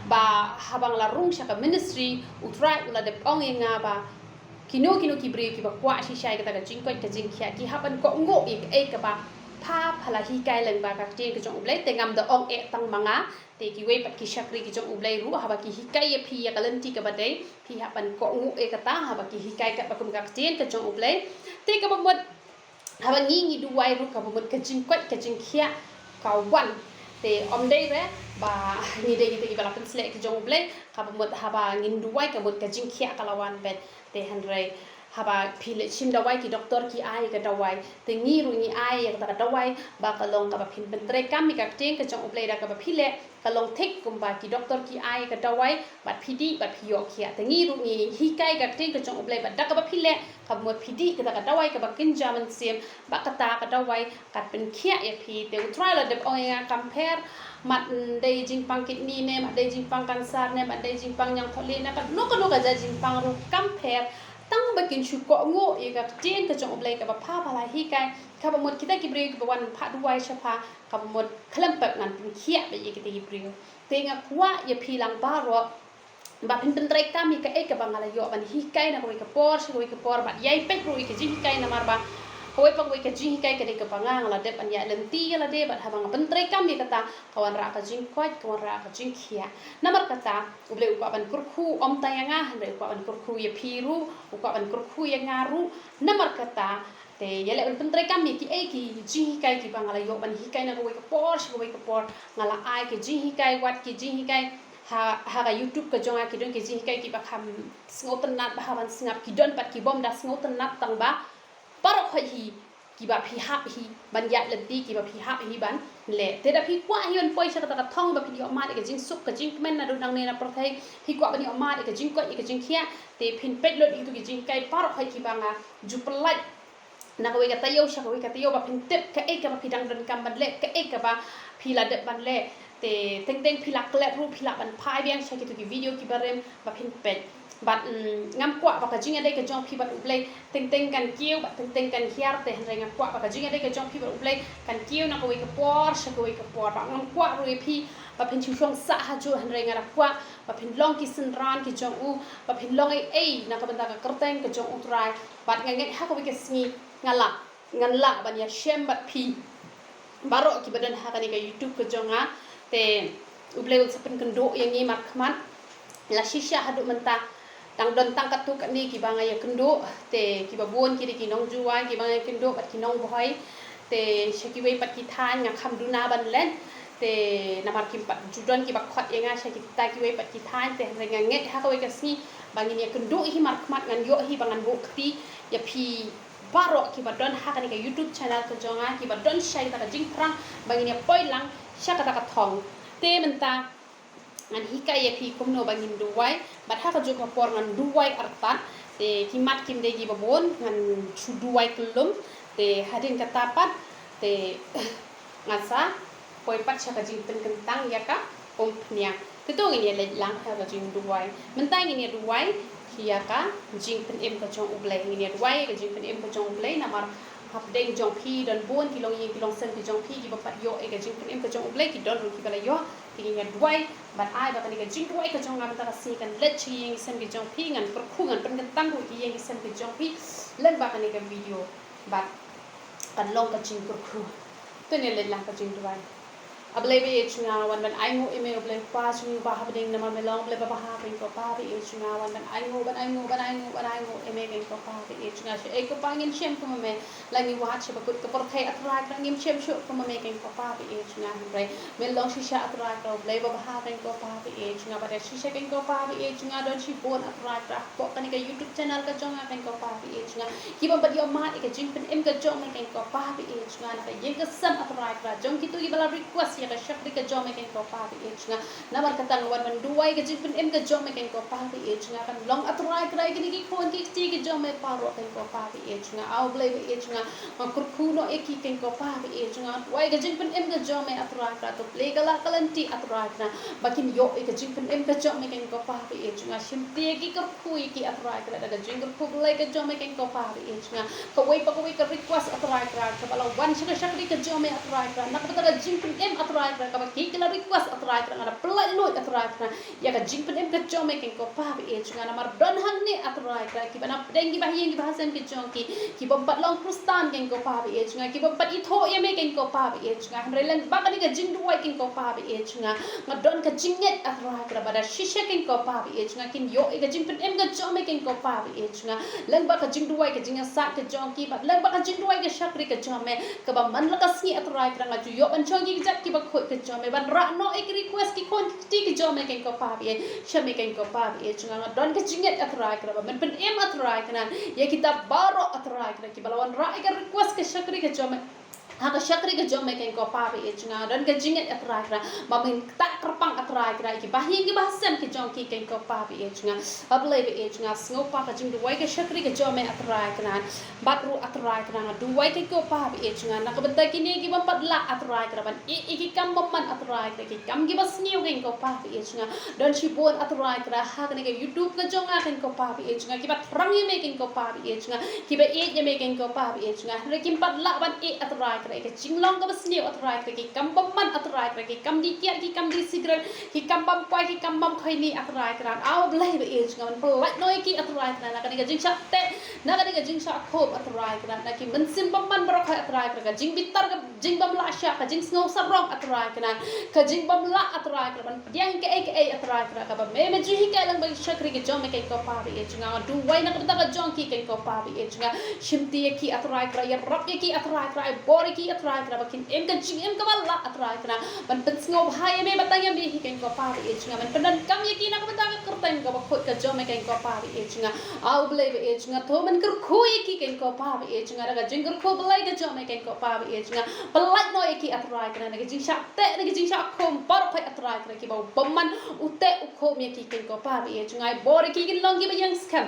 ba haba nga la rung sha ka ministry, U Trai u la dep ong ïa nga ba kino kino ki briew kiba kwah shisha ïa kata ka jingkoit ka jingkhiah, ki hap ban kohnguh ïa kaei kaba pha, pha la hikai lyngba ka ktien ka jong U Blei. Te ngam da ong eh tang ma nga, te kiwei pat ki shakri ki jong U Blei ruh, haba ki hikai ïa phi ïa ka lynti kaba dei, phi hap ban kohnguh ïa kata, haba ki hikai katba kum ka ktien ka jong U Blei. Te kaba mut haba ngi, ngi duwai ruh, kaba mut ka jingkoit ka jingkhiah ka wan. Te ym dei re ba ngi dei kita kiba la pynsleh ki jong U Blei, kaba mut haba ngin duwai ka mut ka jingkhiah ka la wan beit. Te hynrei haba phi leit shim dawai, ki doktor ki ai ka dawai, te ngi ruh ngi ai ïa kata ka dawai ba ka long kaba phin pyntreikam ïa ka ktien ka jong U Blei da kaba phi leh, ka long thik kumba ki doktor ki ai ka dawai, bad phi dih bad phi ïoh khiah. Te ngi ruh ngi hikai ka ktien ka jong U Blei, bad da kaba phi leh, kaba mut phi dih kata ka dawai kaba kynja mynsiem, bad kata ka dawai kan pynkhiah ïa phi. Te U Trai u la dep ong ïa nga, kam pher, mat dei jingpang kidney ne, mat dei jingpang cancer ne, mat dei jingpang ñiangthohlieh ne, kano kano ka jait jingpang ruh kam pher, tang ba kin shu kohnguh ïa ka ktien ka jong U Blei kaba pha, pha la hikai. Kaba mut kita ki briew kiba wan phah duwai sha pha, kaba mut khlem pep ngan pynkhiah beit ïa kita ki briew. Te nga kwah ïa phi lang baroh ba phin pyntreikam ïa kaei kaba nga la ïoh ban hikai na kawei ka por sha kawei ka por, bad ïai peit ruh ïa ka jinghikai, namar ba kawei pa kawei ka jinghikai ka dei kaba nga, nga la dep ban ïaid lynti ïa lade, bad haba nga pyntreikam ïa kata, ka wanrah ka jingkoit, ka wanrah ka jingkhiah. Namar kata U Blei u kwah ban kyrkhu, ym tang ïa nga hynrei u kwah ban kyrkhu ïa phi ruh, u kwah ban kyrkhu ïa nga ruh. Namar kata te ïaleh ban pyntreikam ïa kiei ki jinghikai kiba nga la ïoh ban hikai na kawei ka por sha kawei ka por. Nga la ai ki jinghikai, wat ki jinghikai ha, ha ka YouTube ka jong nga, ki don ki jinghikai kiba kham sngewtynnat bha ban sngap, ki don pat ki bym da sngewtynnat, tang ba baroh khoit hi kiba phi hap hi ban ïaid lynti, kiba phi hap hi ban leh. Te da phi kwah hi ban poi sha kata ka thong ba phin ïoh mad ïa ka jingsuk ka jingkmen naduh nangne na pyrthei, phi kwah ban ïoh mad ïa ka jingkoit ïa ka jingkhiah, te phin peit lut ïa kito ki jinghikai baroh khoit kiba nga ju pyllait na kawei ka taïew sha kawei ka taïew, ba phin tip kaei kaba phi dang donkam ban leh, kaei kaba phi la dep ban leh. Te teng teng phi la klet ruh, phi lah ban phai biang sha kito ki video kiba rim ba phin peit. Bad, mm, ngam kwah ba ka jingïadei ka jong phi bad U Blei teng teng kan kiew bad teng teng kan hiar, te hynrei nga kwah ba ka jingïadei ka jong phi bad U Blei kan kiew na kawei ka por sha kawei ka por. Bad ngam kwah ruh ïa phi ba phin shu shong sah hajuh, hynrei nga da kwah ba phin long ki synran ki jong u, ba phin long ei ei na ka bynta ka kyrteng ka jong U Trai. Bad nga ngeit ha kawei ka sngi nga lah, ngan lah ban ïashem bad phi baroh kiba don ha kane ka YouTube ka jong nga. Te U Blei un sa pynkynduh ïa ngi markhmat. La shisha haduh mynta dang don tang katto katne kiba nga ïakynduh, te kiba bun ki dei ki nongjwai kiba nga ïakynduh bad ki nongbhoi. Te sha kiwei pat ki thaiñ nga kham duna ban leit. Te namar kim pat ju don kiba khot ïa nga sha kita kiwei pat ki thaiñ, te hynrei nga ngeit ha kawei ka sngi ba ngin ïa kynduh hi markhmat, ngan ïoh hi ba ngan buh kti ïa phi baroh kiba don ha kane ka YouTube channel ka jong nga, kiba don sha kita ka jingpyrshang ba ngin ïa poi lang sha kata ka thong. Te mynta ngan hikai ïa phi kumno ba ngin duwai, bad ha kajuh ka por ngan duwai artat. Te ki mat kim dei kiba bun, ngan shu duwai kyllum. Te hadien kata pat te ngan sa poi pat sha ka jingpynkyntang ïa ka umphniang. Te to ngin ïa leit lang ha ka jingduwai. Mynta ngin ïa duwai ïa ka jingpynim ka jong U Blei. Ngin ïa duwai ïa ka jingpynim ka jong U Blei, namar hapdeng jong phi don bun ki longïing ki longsem ki jong phi kiba pat ïoh ïa ka jingpynim ka jong U Blei, ki don ruh kiba la ïoh. Te ngin ïa duwai bad ai ba kane ka jingduwai ka jong nga mynta ka sngi kan leit sha ki ïing ki sem ki jong phi, ngan kyrkhu, ngan pynkyntang ruh ki ïing ki sem ki jong phi lyngba kane ka video. Bad kan long ka jingkyrkhu. To ngin leit lang ka jingduwai. A Blei ba ïeit jong nga, wan ban ainguh ïa me, U Blei Kpa jong ngi ba ha bneng, namar me long U Blei ba bha, keiñ ko Pa ba ïeit jong nga, wan ban ainguh, ban ainguh, ban ainguh, ban ainguh ïa me, keiñ ko Pa ba ïeit jong nga. Shaei ko Pa ngin shem kum ma me, la ngi wad sha bakut ka pyrthei, A Trai Kynrad, ngim shem shuh kum ma me, keiñ ko Pa ba ïeit jong nga. Hynrei me long shisha, A Trai Kynrad, U Blei ba bha, keiñ ko Pa ba ïeit jong nga. Bad shisha, keiñ ko Pa ba ïeit jong nga, don shibun, A Trai Kynrad, hapoh kane ka YouTube channel ka jong nga, keiñ ko Pa ba ïeit jong nga, kiba pat ïoh mad ïa ka jingpynim ka jong me, keiñ ko Pa ba ïeit jong nga, na ka ïing ka sem, A Trai Kynrad, jong kito kiba la request ïa ka shakri ka jong me, keiñ ko Pa ba ïeit jong nga. Namar kata nga wan ban duwai ka jingpynim ka jong me, keiñ ko Pa ba ïeit jong nga, kan long, A Trai Kynrad, ïa kine ki khun ki kti ki jong me baroh, keiñ ko Pa ba ïeit jong nga. A U Blei ba ïeit jong nga, nga kyrkhu noh ïa ki, keiñ ko Pa ba ïeit jong nga, duwai ka jingpynim ka jong me, A Trai Kynrad, to plie ka lad ka lynti, A Trai Kynrad, ba kin ïoh ïa ka jingpynim ka jong me, keiñ ko Pa ba ïeit jong nga. Shim ti ïa ki, kyrkhu ïa ki, A Trai Kynrad, da ka jingkyrkhu Blei ka jong me, keiñ ko Pa ba ïeit jong nga. Kawei pa kawei ka request, A Trai Kynrad, kaba la wan sha ka shakri ka jong me, A Trai Kynrad, na ka bynta ka jingpynim, A Trai Kynrad, kaba ki ki la request, A Trai Kynrad, nga da pynlait luid, A Trai Kynrad, ïa ka jingpynim ka jong me, keiñ ko Pa ba ïeit jong nga. Namar don hangne, A Trai Kynrad, kiba na pdeng kiba ha ïing kiba ha sem ki jong ki, kiba pat long Khristan, keiñ ko Pa ba ïeit jong nga, kiba pat ithuh ïa me, keiñ ko Pa ba ïeit jong nga. Hynrei lyngba kane ka jingduwai, keiñ ko Pa ba ïeit jong nga, nga don ka jingngeit, A Trai Kynrad, ba da shisha, keiñ ko Pa ba ïeit jong nga, kin ïoh ïa ka jingpynim ka jong me, keiñ ko Pa ba ïeit jong nga. Lyngba ka jingduwai ka jingïasaid ka jong ki, bad lyngba ka jingduwai ka shakri ka jong me, kaba man la ka sngi, A Trai Kynrad, nga ju ïoh ban shong ïa ki kjat kiba khuid ka jong me, ban rah noh ïa ki request ki khun ki kti ki jong me, keiñ ko Pa ba ïeit, sha me, keiñ ko Pa ba ïeit jong nga. Nga don ka jingngeit, A Trai Kynrad, ba men pynim, A Trai Kynrad, ïa kita baroh, A Trai Kynrad, kiba la wanrah ïa ka request ka shakri ka jong me ha ka shakri ka jong me, keiñ ko Pa ba ïeit jong nga. Don ka jingngeit, A Trai Kynrad, ba men ktah kyrpang, A Trai Kynrad, ïa kiba ha ïing kiba ha sem ki jong ki, keiñ ko Pa ba ïeit jong nga. A Blei ba ïeit jong nga, sngewbha ka jingduwai ka shakri ka jong me, A Trai Kynrad. Bad ruh, A Trai Kynrad, nga duwai, keiñ ko Pa ba ïeit jong nga, na ka bynta kine kiba pat lah, A Trai Kynrad, ban ïeh ïa ki kam bymman, A Trai Kynrad, ki kam kiba sniew, keiñ ko Pa ba ïeit jong nga. Don shibun, A Trai Kynrad, ha kane ka YouTube ka jong nga, keiñ ko Pa ba ïeit jong nga, kiba thrang ïa me, keiñ ko Pa ba ïeit jong nga, kiba ïeit ïa me, keiñ ko Pa ba ïeit jong nga. Hynrei kim pat lah ban ïeh, A Trai Kynrad, ïa ka jinglong kaba sniew, A Trai Kynrad, ki kam bymman, A Trai Kynrad, ki kam die kiad, ki kam die sikret, ki kam bam kwai, ki kam bam khoini, A Trai Kynrad. A Blei ba ïeit jong nga, men pynlait noh ïa ki, A Trai Kynrad, na kane ka jingshah teh, na kane ka jingshah khum, A Trai Kynrad, na ki mynsiem bymman baroh khoit, A Trai Kynrad, ka jingbitar, ka jingbymlah shah, ka jingsngew sarong, A Trai Kynrad, ka jingbymlah, A Trai Kynrad, ban pdiang kaei kaei, A Trai Kynrad, kaba me, me ju hikai lyngba ki shakri ki jong me, keiñ ko Pa ba ïeit jong nga. Nga duwai na ka bynta ka jong ki, keiñ ko Pa ba ïeit jong nga. Shim ti ïa ki, A Trai Kynrad, ïarap ïa ki, A Trai Kynrad, ai bor ïa ki, A Trai Kynrad, ba kin im ka jingim kaba lah, A Trai Kynrad, ban pynsngewbha ïa me, ba tang ïa me hi, keiñ ko Pa ba ïeit jong nga. Men pyndonkam ïa ki na ka bynta ka kyrteng kaba khuid ka jong me, keiñ ko Pa ba ïeit jong nga. A U Blei ba ïeit jong nga, to men kyrkhu ïa ki, keiñ ko Pa ba ïeit jong nga, da ka jingkyrkhu Blei ka jong me, keiñ ko Pa ba ïeit jong nga. Pynlait noh ïa ki, A Trai Kynrad, na ka jingshah teh, na ka jingshah khum baroh khoit, A Trai Kynrad, kiba u bymman u teh u khum ïa ki, keiñ ko Pa ba ïeit jong nga. Ai bor ïa ki, kin long kiba ïeng skhem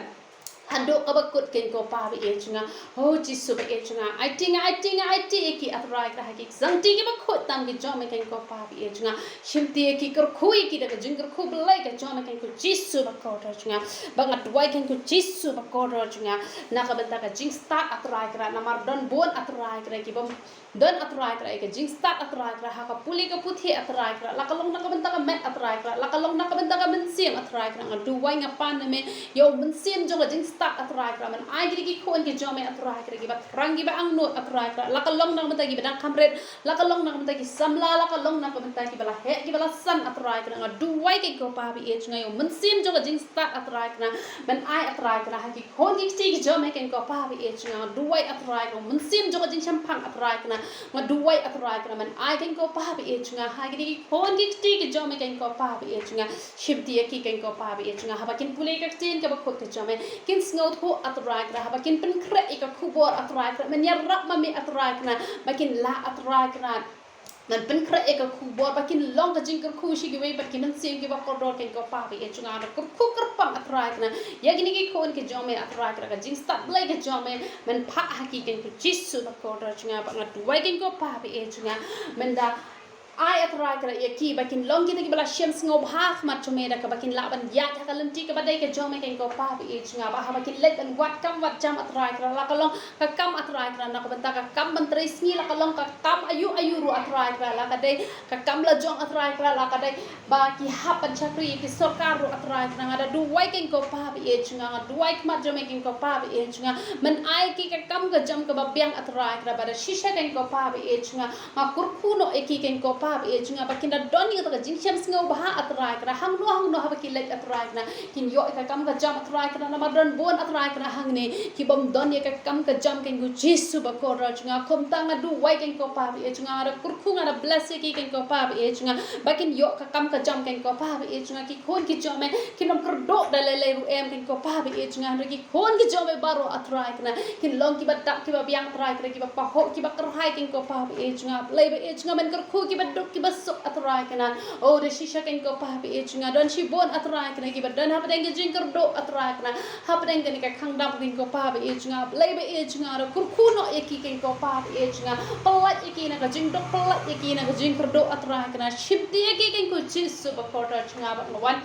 haduh kaba kut, keiñ ko Pa ba ïeit jong nga. O Jisu ba ïeit jong nga, aiti nga, aiti nga, aiti ïa ki, A Trai Kynrad, ha ki ksangti kiba khuid tam ki jong me, keiñ ko Pa ba ïeit jong nga. Shim ti ïa ki, kyrkhu ïa ki da ka jingkyrkhu Blei ka jong me, keiñ ko Jisu ba kordor jong nga. Ba nga duwai, keiñ ko Jisu ba kordor jong nga, na ka bynta ka jingstad, A Trai Kynrad, namar don bun, A Trai Kynrad, ki bym don, A Trai Kynrad, ïa ka jingstad, A Trai Kynrad, ha ka pule ka puthi, A Trai Kynrad, la ka long na ka bynta ka met, A Trai Kynrad, la ka long na ka bynta ka mynsiem, A Trai Kynrad. Nga duwai, nga pan na me ïa u mynsiem jong ka jingstad stad, A Trai Kynrad. Men ai kine ki khun ki jong me, A Trai Kynrad, kiba thrang, kiba angnud, A Trai Kynrad, la ka long na ka bynta kiba dang kham rit, la ka long na ka bynta ki samla, la ka long na ka bynta kiba la heh, kiba la san, A Trai Kynrad. Nga duwai, keiñ ko Pa ba ïeit jong nga, ïa u mynsiem jong ka jingstad, A Trai Kynrad, men ai, A Trai Kynrad, ha ki khun ki kti ki jong me, keiñ ko Pa ba ïeit jong nga. Nga duwai, A Trai Kynrad, ïa u mynsiem jong ka jingshemphang, A Trai Kynrad. Nga duwai, A Trai Kynrad, men ai, keiñ ko Pa ba ïeit jong nga, ha kine ki khun ki kti ki jong me, keiñ ko Pa ba ïeit jong nga. Shimti ïa ki, keiñ ko Pa ba ïeit jong nga, haba kin pule ka ktien kaba khuid ka jong me, kin sngewthuh, A Trai Kynrad, haba kin pynkhreh ïa ka khubor, A Trai Kynrad, men ïarap ma me, A Trai Kynrad, ba kin lah, A Trai Kynrad, men pynkhreh ïa ka khubor, ba kin long ka jingkyrkhu sha kiwei pat ki mynsiem kiba kordor, keiñ ko Pa ba ïeit jong nga. Kyrkhu kyrpang, A Trai Kynrad, ïa kine ki khun ki jong me, A Trai Kynrad, ka jingstad Blei ka jong me men phah ha ki, keiñ ko Jisu ba kordor jong nga. Bad nga duwai, keiñ ko Pa ba ïeit jong nga, men da ai, A Trai Kynrad, ïa ki ba kin long kita kiba la shem sngewbha ha khmat jong me, da kaba kin lah ban ïaid ha ka lynti kaba dei ka jong me, keiñ ko Pa ba ïeit jong nga, ba haba kin leit ban wad kam wad jam, A Trai Kynrad, la ka long ka kam, A Trai Kynrad, na ka bynta ka kam ban trei sngi, la ka long ka kam aïu aïu ruh, A Trai Kynrad, la ka dei ka kam la jong, A Trai Kynrad, la ka dei ba ki hap ban shakri ïa ki sorkar ruh, A Trai Kynrad. Nga da duwai, keiñ ko Pa ba ïeit jong nga, nga duwai khmat jong me, keiñ ko Pa ba ïeit jong nga, men ai ki ka kam ka jam kaba biang, A Trai Kynrad, bad da shisha, keiñ ko Pa ba ïeit jong nga, nga kyrkhu noh ïa ki, keiñ ko Pa ba ïeit jong nga, ba kin da don ïa kata ka jingshem sngewbha, A Trai Kynrad, hangno hangno haba ki leit, A Trai Kynrad, kin ïoh ïa ka kam ka jam, A Trai Kynrad. Namar don bun, A Trai Kynrad, hangne ki bym don ïa ka kam ka jam, keiñ ko Jisu ba kordor jong nga. Kumta nga duwai, keiñ ko Pa ba ïeit jong nga, nga da kyrkhu, nga da bless ïa ki, keiñ ko Pa ba ïeit jong nga, ba kin ïoh ka kam ka jam, keiñ ko Pa ba ïeit jong nga. Ki khun ki jong me kin ym kyrduh da lei lei ruh em, keiñ ko Pa ba ïeit jong nga, hynrei ki khun ki jong me baroh, A Trai Kynrad, kin long kiba dap kiba biang, A Trai Kynrad, kiba pahuh kiba kyrhai, keiñ ko Pa ba ïeit jong nga. Blei ba ïeit jong nga, men kyrkhu kiba duk kiba suk, A Trai Kynrad. Oh, da shisha, keiñ ko Pa ba ïeit jong nga, don shibun, A Trai Kynrad, kiba don hapdeng ka jingkyrduh, A Trai Kynrad, hapdeng kane ka khang dam, keiñ ko Pa ba ïeit jong nga. Blei ba ïeit jong nga, da kyrkhu noh ïa ki, keiñ ko Pa ba ïeit jong nga, pyllait ïa ki na ka jingduk, pyllait ïa ki na ka jingkyrduh, A Trai Kynrad. Shimti ïa ki, keiñ ko Jisu ba kordor jong nga. Bad nga wan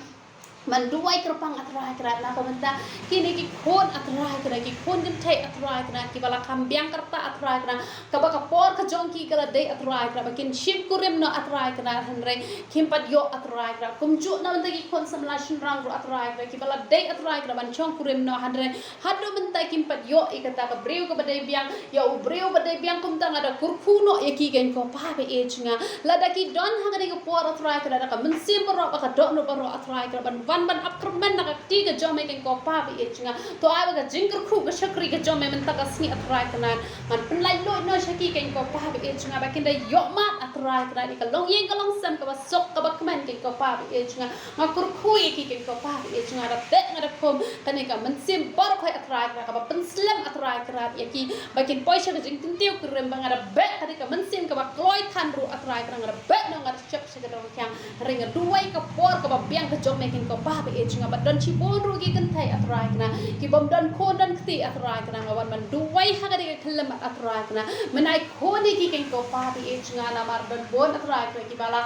ban duwai kyrpang, A Trai Kynrad, na ka bynta kine ki khun, A Trai Kynrad, ki khun kynthei, A Trai Kynrad, kiba la kham biang ka rta, A Trai Kynrad, kaba ka por ka jong ki ka la dei, A Trai Kynrad, ba kin shim kurim noh, A Trai Kynrad, hynrei kim pat ïoh, A Trai Kynrad. Kumjuh na bynta ki khun samla shynrang ruh, A Trai Kynrad, kiba la dei, A Trai Kynrad, ban shong kurim noh, hynrei haduh mynta kim pat ïoh ïa kata ka briew kaba dei biang, ïa u briew ba dei biang. Kumta nga da kyrkhu noh ïa ki, keiñ ko Pa ba ïeit jong nga. Lada ki don ha kane ka por, A Trai Kynrad, da ka mynsiem baroh, ba ka dohnud baroh, A Trai Kynrad, ban wan ban ap kyrmen na ka kti ka jong me, keiñ ko Pa ba ïeit jong nga, to ai ba ka jingkyrkhu ka shakri ka jong me mynta ka sngi, A Trai Kynrad, ngan pynlait luid noh sha ki, keiñ ko Pa ba ïeit jong nga, ba kin da ïoh mad, A Trai Kynrad, ïa ka longïing ka longsem kaba suk kaba kmen, keiñ ko Pa ba ïeit jong nga. Nga kyrkhu ïa ki, keiñ ko Pa ba ïeit jong nga, da teh nga da khum, kane ka mynsiem baroh khoit, A Trai Kynrad, kaba pynslem, A Trai Kynrad, ïa ki ba kin poi sha ka jingkyntiew kurim, ba nga da beh kane ka mynsiem kaba kloi than ruh, A Trai Kynrad, nga da beh noh, nga da shep sha ka dong rkhiang. Hynrei nga duwai ka por kaba biang ka jong me, keiñ ko Pa ba ïeit jong nga, ba don shibun ruh ki kynthei, A Trai Kynrad, ki bym don khun don kti, A Trai Kynrad, nga wan ban duwai ha kane ka khyllipmat, A Trai Kynrad, men ai khun ïa ki, keiñ ko Pa ba ïeit jong nga, namar don bun, A Trai Kynrad, kiba la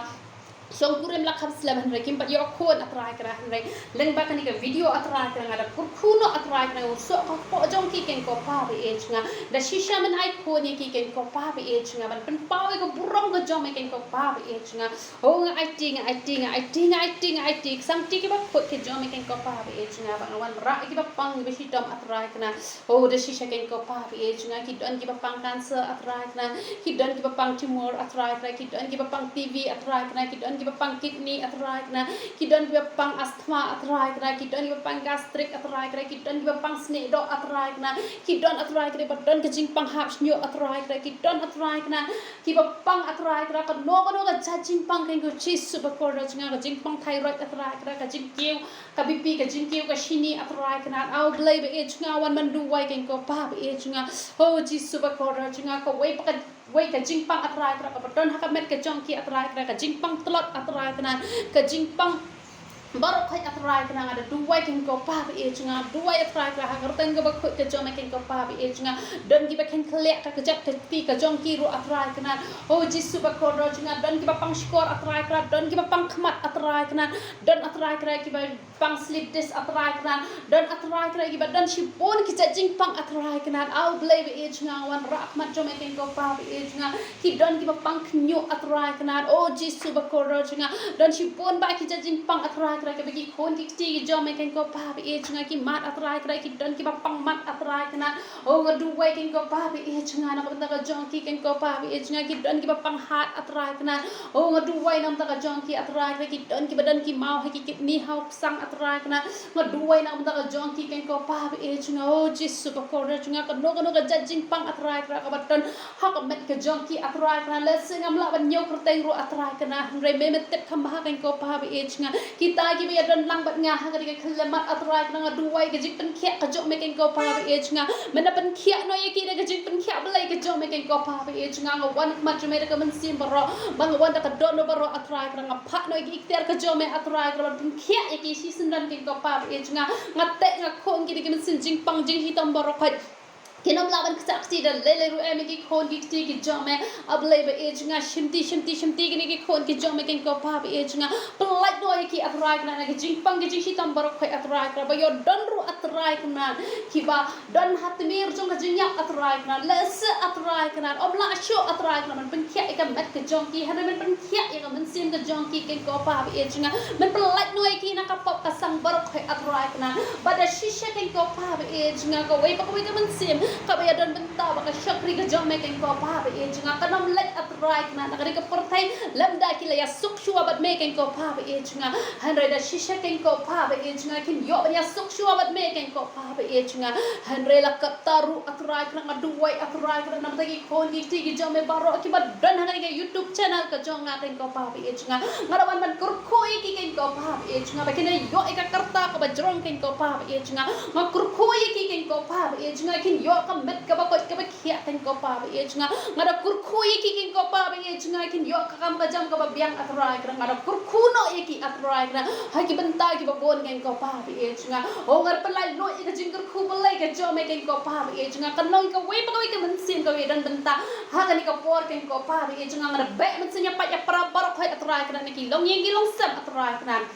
shong kurim la kham slem, hynrei kim pat ïoh khun, A Trai Kynrad, hynrei lyngba kane ka video, A Trai Kynrad, nga da kyrkhu noh, A Trai Kynrad, u soh ka kpoh jong ki, keiñ ko Pa ba ïeit jong nga, da shisha men ai khun ïa ki, keiñ ko Pa ba ïeit jong nga, ban pynpaw ïa ka burom ka jong me, keiñ ko Pa ba ïeit jong nga. Oh, nga aiti, nga aiti, nga aiti, nga aiti, nga aiti, ki samti kiba khuid ki jong me, keiñ ko Pa ba ïeit jong nga, ba nga wan rah ïa kiba pang, ïa kiba shitom, A Trai Kynrad. Oh, da shisha, keiñ ko Pa ba ïeit jong nga, ki don kiba pang cancer, A Trai Kynrad, ki don kiba pang tumor, A Trai Kynrad, ki don kiba pang T B, A Trai Kynrad, ki don kiba pang kidney, A Trai Kynrad, ki don kiba pang asthma, A Trai Kynrad, ki don kiba pang gastric, A Trai Kynrad, ki don kiba pang snieh doh, A Trai Kynrad, ki don, A Trai Kynrad, ba don ka jingpang hap shñiuh, A Trai Kynrad, ki don, A Trai Kynrad, kiba pang, A Trai Kynrad, kano kano ka jait jingpang, keiñ ko Jisu ba kordor jong nga, ka jingpang thyroid, A Trai Kynrad, ka jingkiew ka B P, ka jingkiew ka shini, A Trai Kynrad. Aw Blei ba ïeit jong nga, wan ban duwai, keiñ ko Pa ba ïeit jong nga. Oh Jisu ba kordor jong nga, kawei pa kawei ka jingpang, A Trai Kynrad, kaba don ha ka met ka jong ki, A Trai Kynrad, ka jingpang tlot, A Trai Kynrad, ka jingpang baroh khoit, A Trai Kynrad, nga da duwai, keiñ ko Pa ba ïeit jong nga, duwai, A Trai Kynrad, ha ka kyrteng kaba khuid ka jong me, keiñ ko Pa ba ïeit jong nga. Don kiba kheiñ khlieh ka kjat ka kti ka jong ki ruh, A Trai Kynrad. Oh Jisu ba kordor jong nga, don kiba pang shkor, A Trai Kynrad, don kiba pang khmat, A Trai Kynrad, don, A Trai Kynrad, kiba pang slip disc, A Trai Kynrad, don, A Trai Kynrad, kiba don shibun ki jait jingpang, A Trai Kynrad. Aw Blei ba ïeit jong nga, wan rah ha khmat jong me, keiñ ko Pa ba ïeit jong nga, ki don kiba pang khñiuh, A Trai Kynrad. Oh Jisu ba kordor jong nga, don shibun bah ki jait jingpang, A Trai Kynrad. Kaba ki khun ki kti ki jong me keiñ ko Pa ba ïeit jong nga ki mad A Trai Kynrad, ki don kiba pang mad A Trai Kynrad. O nga duwai keiñ ko Pa ba ïeit jong nga na ka bynta ka jong ki keiñ ko Pa ba ïeit jong nga, ki don kiba pang hat A Trai Kynrad. O nga duwai na ka bynta ka jong ki A Trai Kynrad, ki don kiba don ki maw ha ki kidney ha u psang A Trai Kynrad. Nga duwai na ka bynta ka jong ki keiñ ko Pa ba ïeit jong nga. O Jisu ba kordor jong nga, kano kano ka jait jingpang A Trai Kynrad kaba don ha ka met ka jong ki A Trai Kynrad, lehse ngam lah ban ñiew kyrteng ruh A Trai Kynrad, hynrei me me tip kham bha keiñ ko Pa ba ïeit jong nga. Kita kiba ïadon lang bad nga ha kane ka khyllipmat A Trai Kynrad, nga duwai ka jingpynkhiah ka jong me keiñ ko Pa ba ïeit jong nga, men da pynkhiah noh ïa ki da ka jingpynkhiah Blei ka jong me keiñ ko Pa ba ïeit jong nga. Nga wan khmat jong me da ka mynsiem baroh, ba nga wan da ka dohnud baroh A Trai Kynrad, nga phah noh ïa ki ikhtiar ka jong me A Trai Kynrad ban pynkhiah ïa ki shisyndon keiñ ko Pa ba ïeit jong nga. Nga teh nga khum ki da ki mynsiem jingpang jingshitom baroh khoit. Kin ym lah ban kjah kti da lei lei ruh em ïa ki khun ki kti ki jong me. A Blei ba ïeit jong nga, shimti shimti shimti kine ki khun ki jong me keiñ ko Pa ba ïeit jong nga. Pyllait noh ïa ki A Trai Kynrad na ki jingpang ki jingshitom baroh khoit A Trai Kynrad, ba ïoh don ruh A Trai Kynrad kiba don ha tmier jong ka jingïap A Trai Kynrad, lehse A Trai Kynrad ym lah shuh A Trai Kynrad ban pynkhiah ïa ka met ka jong ki, hynrei men pynkhiah ïa ka mynsiem ka jong ki keiñ ko Pa ba ïeit jong nga. Men pyllait noh ïa ki na ka pop ka sang baroh khoit A Trai Kynrad. Bad da shisha keiñ ko Pa ba ïeit jong nga, kawei pa kawei ka mynsiem kaba ïadon bynta bad ka shakri ka jong me keiñ ko Pa ba ïeit jong nga, kan ym leit A Trai Kynrad na kane ka pyrthei lymda ki la ïasuk shuwa bad me keiñ ko Pa ba ïeit jong nga. Hynrei da shisha keiñ ko Pa ba ïeit jong nga, kin ïoh ban ïasuk shuwa bad me keiñ ko Pa ba ïeit jong nga. Hynrei la katta ruh A Trai Kynrad, nga duwai A Trai Kynrad na ka bynta ki khun ki kti ki jong me baroh kiba don ha kane ka YouTube channel ka jong nga keiñ ko Pa ba ïeit jong nga. Nga da wan ban kyrkhu ïa ki keiñ ko Pa ba ïeit jong nga, ba kin ïoh ïa ka rta kaba jrong keiñ ko Pa ba ïeit jong nga. Nga kyrkhu ïa ki keiñ ko Pa ba ïeit jong nga, kin ïoh ka met kaba koit kaba khiah keiñ ko Pa ba ïeit jong nga. Nga da kyrkhu ïa ki keiñ ko Pa ba ïeit jong nga, kin ïoh ka kam ka jam kaba biang A Trai Kynrad. Nga da kyrkhu noh ïa ki A Trai Kynrad ha ki bynta kiba bun keiñ ko Pa ba ïeit jong nga. O nga da pynlait noh ïa ka jingkyrkhu Blei ka jong me keiñ ko Pa ba ïeit jong nga, kan long kawei pa kawei ka mynsiem kaba ïadon bynta ha kane ka por keiñ ko Pa ba ïeit jong nga. Nga da beh mynsiem ïapait ïapra baroh khoit A Trai Kynrad na ki longïing ki longsem A Trai Kynrad.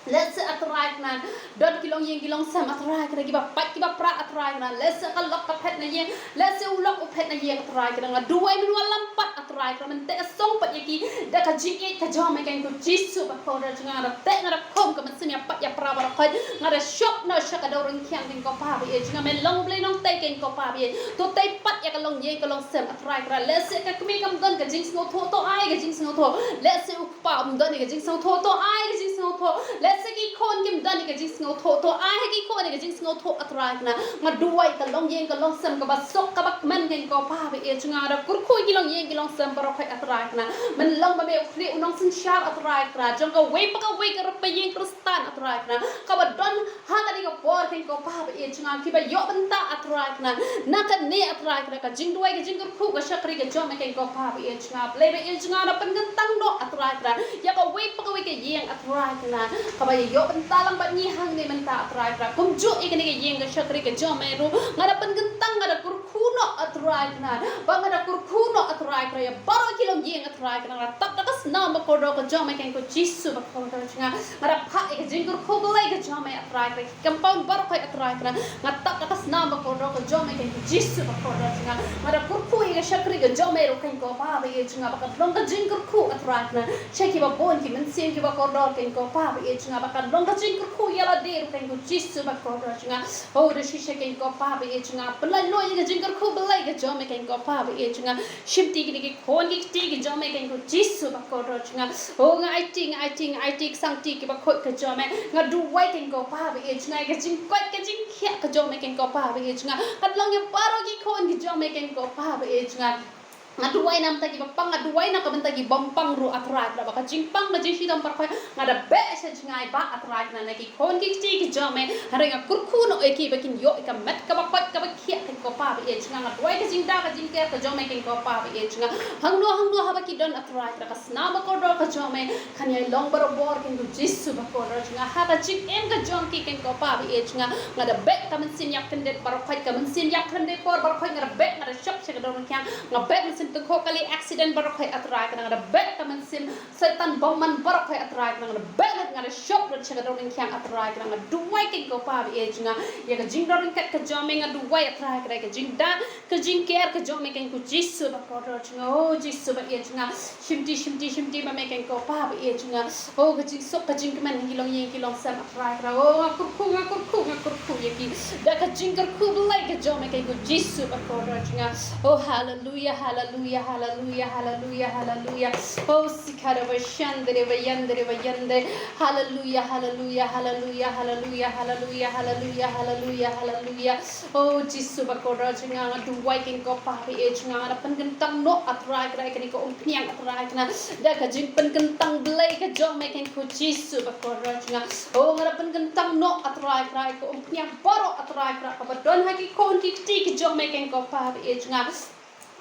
Lehse A Trai Kynrad don ki longïing ki longsem A Trai Kynrad kiba pait kiba pra A Trai Kynrad, lehse ka lok ka phet na ïing, lehse u lok u phet na ïing A Trai Kynrad. Nga duwai men wallam pat A Trai Kynrad, men teh song pat ïa ki da ka jingïeit ka jong me keiñ ko Jisu ba kordor jong nga. Nga da teh nga da khum ka mynsiem ïapait ïapra baroh khoit, nga da shop noh sha ka dewryngkhiang keiñ ko Pa ba ïeit jong nga. Me long U Blei Nongtei keiñ ko Pa ba ïeit, to tei pat ïa ka longïing ka longsem A Trai Kynrad. Lehse ka kmie kam don ka jingsngewthuh, to ai ka jingsngewthuh. Lehse u kpa um don ïa ka jingsngewthuh, to ai ka jingsngewthuh. Lehse ki khun kim don ïa ka jingsngewthuh, to ai ha ki khun ïa ka jingsngewthuh A Trai Kynrad. Nga duwai ka longïing ka longsem kaba suk kaba kmen keiñ ko Pa ba ïeit jong nga. Nga da kyrkhu ïa ki longïing ki longsem baroh khoit A Trai Kynrad. Men long ba me u khlieh u nongsynshar A Trai Kynrad jong kawei pa kawei ka rypa ïing Khristan A Trai Kynrad, kaba don ha kane ka por keiñ ko Pa ba ïeit jong nga, kiba ïoh bynta A Trai Kynrad na kane A Trai Kynrad, ka jingduwai ka jingkyrkhu ka shakri ka jong me keiñ ko Pa ba ïeit jong nga. Blei ba ïeit jong nga, da pynkyntang noh A Trai Kynrad ïa kawei pa kawei ka ïing A Trai Kynrad, kaba ïoh bynta lang bad ngi hangne mynta A Trai Kynrad. Kumjuh ïa kane ka ïing ka shakri ka jong me ruh, nga da pynkyntang, nga da kyrkhu noh A Trai Kynrad, ba nga da kyrkhu noh A Trai Kynrad ïa baroh ki longïing A Trai Kynrad. Nga da tap da ka snam ba kordor ka jong me keiñ ko Jisu ba kordor jong nga. Nga da phah ïa ka jingkyrkhu Blei ka jong me A Trai Kynrad, ki compound baroh khoit A Trai Kynrad. Nga tap da ka snam ba kordor ka jong me keiñ ko Jisu ba kordor jong nga. Nga da kyrkhu ïa ka shakri ka jong me ruh keiñ ko Pa ba ïeit jong nga, ba kan long ka jingkyrkhu A Trai Kynrad sha kiba bun ki mynsiem kiba kordor keiñ ko Pa ba ïeit jong nga, ba kan long ka jingkyrkhu ïa lade ruh keiñ ko Jisu ba kordor jong nga. O da shisha keiñ ko Pa ba ïeit jong nga, pynlait noh ïa ka jingkyrkhu Blei ka jong me keiñ ko Pa ba ïeit jong nga. Shimti kine ki khun ki kti ki jong me keiñ ko Jisu ba kordor jong nga. O nga aiti, nga aiti, nga aiti ka sangti kiba khuid ka jong me. Nga duwai keiñ ko Pa ba ïeit jong nga ïa ka jingkoit ka jingkhiah ka jong me keiñ ko Pa ba ïeit jong nga, kan long ïa baroh ki khun ki jong me keiñ ko Pa ba ïeit jong nga. Nga duwai na ka bynta kiba pang, nga duwai na ka bynta ki bym pang ruh A Trai Kynrad, ba ka jingpang ka jingshitom baroh khoit nga da beh sha jngai bah A Trai Kynrad na ki khun ki kti ki jong me. Hynrei nga kyrkhu noh ïa ki ba kin ïoh ïa ka met kaba koit kaba khiah keiñ ko Pa ba ïeit jong nga. Nga duwai ka jingda ka jingker ka jong me keiñ ko Pa ba ïeit jong nga. Hangno hangno haba ki don A Trai Kynrad, ka snam ba kordor ka jong me kan ïai long barabor keiñ ko Jisu ba kordor jong nga. Ha ka jingim ka jong ki keiñ ko Pa ba ïeit jong nga, nga da beh ka mynsiem ïap kyndit baroh khoit, ka mynsiem ïap kyndit por baroh khoit, nga da beh, nga da shop sha ka dewryngkhiang, nga beh mynsiem Te ko kali accident baroh hi A Trai Kynrad, nga da beh ka mynsiem Soitan bymman baroh hi A Trai Kynrad, nga da beh lut, nga da shop lut sha ka dong ryngkhiang A Trai Kynrad. Nga duwai kein ko Pa ba ïeit jong nga ïa ka jingdon ryngkat ka jong me, nga duwai A Trai Kynrad ka jingda ka jingker ka jong me kein ko Jisu ba kordor jong nga. O Jisu ba ïeit jong nga, shimti shimti shimti ma me kein ko Pa ba ïeit jong nga. O ka jingsuk ka jingkmen ha ki longïing ki longsem A Trai Kynrad. O nga kyrkhu, nga kyrkhu, nga kyrkhu ïa ki da ka jingkyrkhu Blei ka jong me kein ko Jisu ba kordor jong nga. O haleluya, haleluya, haleluya, haleluya, haleluya. O sikada ba shandere ba yandere ba yande. Haleluya, haleluya, haleluya, haleluya, haleluya, haleluya, haleluya, haleluya. O Jisu ba kordor jong nga, nga duwai kein ko Pa ba ïeit jong nga, nga da pynkyntang noh A Trai Kynrad ïa kane ka umphniang A Trai Kynrad da ka jingpynkyntang Blei ka jong me kein ko Jisu ba kordor jong nga. O nga da pynkyntang noh A Trai Kynrad ïa ka umphniang baroh A Trai Kynrad kaba don ha ki khun ki kti ki jong me kein ko Pa ba ïeit jong nga,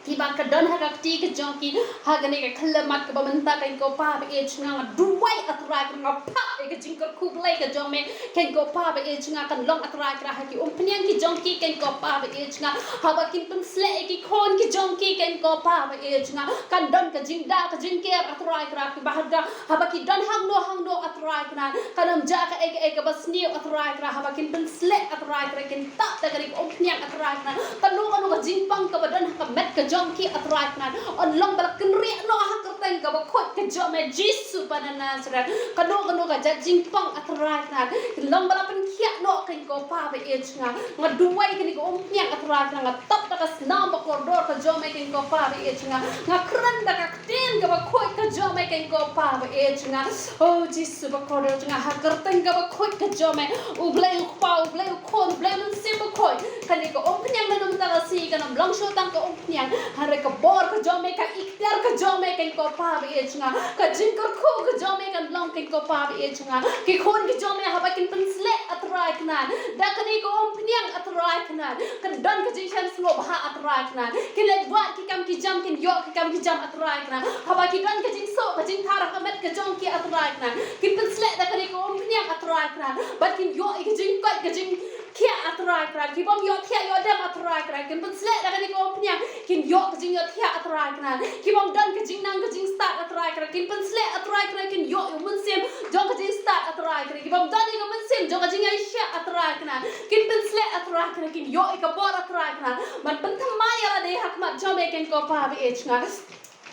kiba ka don ha ka kti ka jong ki ha kane ka khyllipmat kaba mynta kein ko Pa ba ïeit jong nga. Nga duwai A Trai Kynrad, nga phah ïa ka jingkyrkhu Blei ka jong me kein ko Pa ba ïeit jong nga, kan long A Trai Kynrad ha ki umphniang ki jong ki kein ko Pa ba ïeit jong nga. Haba kin pynsleh ïa ki khun ki jong ki kein ko Pa ba ïeit jong nga, kan don ka jingda ka jingker A Trai Kynrad, kiba ha da haba ki don hangno hangno A Trai Kynrad, kan ym jah kaei kaei kaba sniew A Trai Kynrad. Haba kin pynsleh A Trai Kynrad, kin tah da kane ka umphniang A Trai Kynrad, kano kano ka jingpang kaba don ha ka met ka jong ki A Trai Kynrad, yn long ba la kynriah noh ha ka kyrteng kaba khuid ka jong me Jisu ba na Nasareth. Kano kano ka jait jingpang A Trai Kynrad, kin long ba la pynkhiah noh kein ko Pa ba ïeit jong nga. Nga duwai kane ka umphniang A Trai Kynrad, nga tap da ka snam ba kordor ka jong me kein ko Pa ba ïeit jong nga. Nga kren da ka ktien kaba khuid ka jong me kein ko Pa ba ïeit jong nga. O Jisu ba kordor jong nga, ha ka kyrteng kaba khuid ka jong me, U Blei U Kpa, U Blei U Khun, U Blei U Mynsiem Bakhuid, kane ka umphniang na mynta ka sngi kan ym long shuh tang ka umphniang, hynrei ka bor ka jong me, ka iktiar ka jong me kein ko Pa ba ïeit jong nga, ka jingkyrkhu ka jong me kan long kein ko Pa ba ïeit jong nga. Ki khun ki jong me haba kin pynsleh A Trai Kynrad da kane ka umphniang A Trai Kynrad, kan don ka jingshem sngewbha A Trai Kynrad, kin leit wad ki kam ki jam, kin ïoh ki kam ki jam A Trai Kynrad. Haba ki don ka jingsuk ka jingthar ha ka met ka jong ki A Trai Kynrad, kin pynsleh da kane ka umphniang A Trai Kynrad, bad kin ïoh ïa ka jingkoit ka jingkhiah A Trai Kynrad. Ki bym ïohthiah ïoh dem A Trai Kynrad, kin pynsleh da kane ka umphniang, kin ïoh ka jingïohthiah A Trai Kynrad. Ki bym don ka jingnang ka jingstad A Trai Kynrad, kin pynsleh A Trai Kynrad, kin ïoh ïa u mynsiem jong ka jingstad A Trai Kynrad. Ki bym don ïa ka mynsiem jong ka jingïaishah A Trai Kynrad, kin pynsleh A Trai Kynrad, kin ïoh ïa ka bor A Trai Kynrad ban pynthymmai ïa lade ha khmat jong me kein ko Pa ba ïeit jong nga.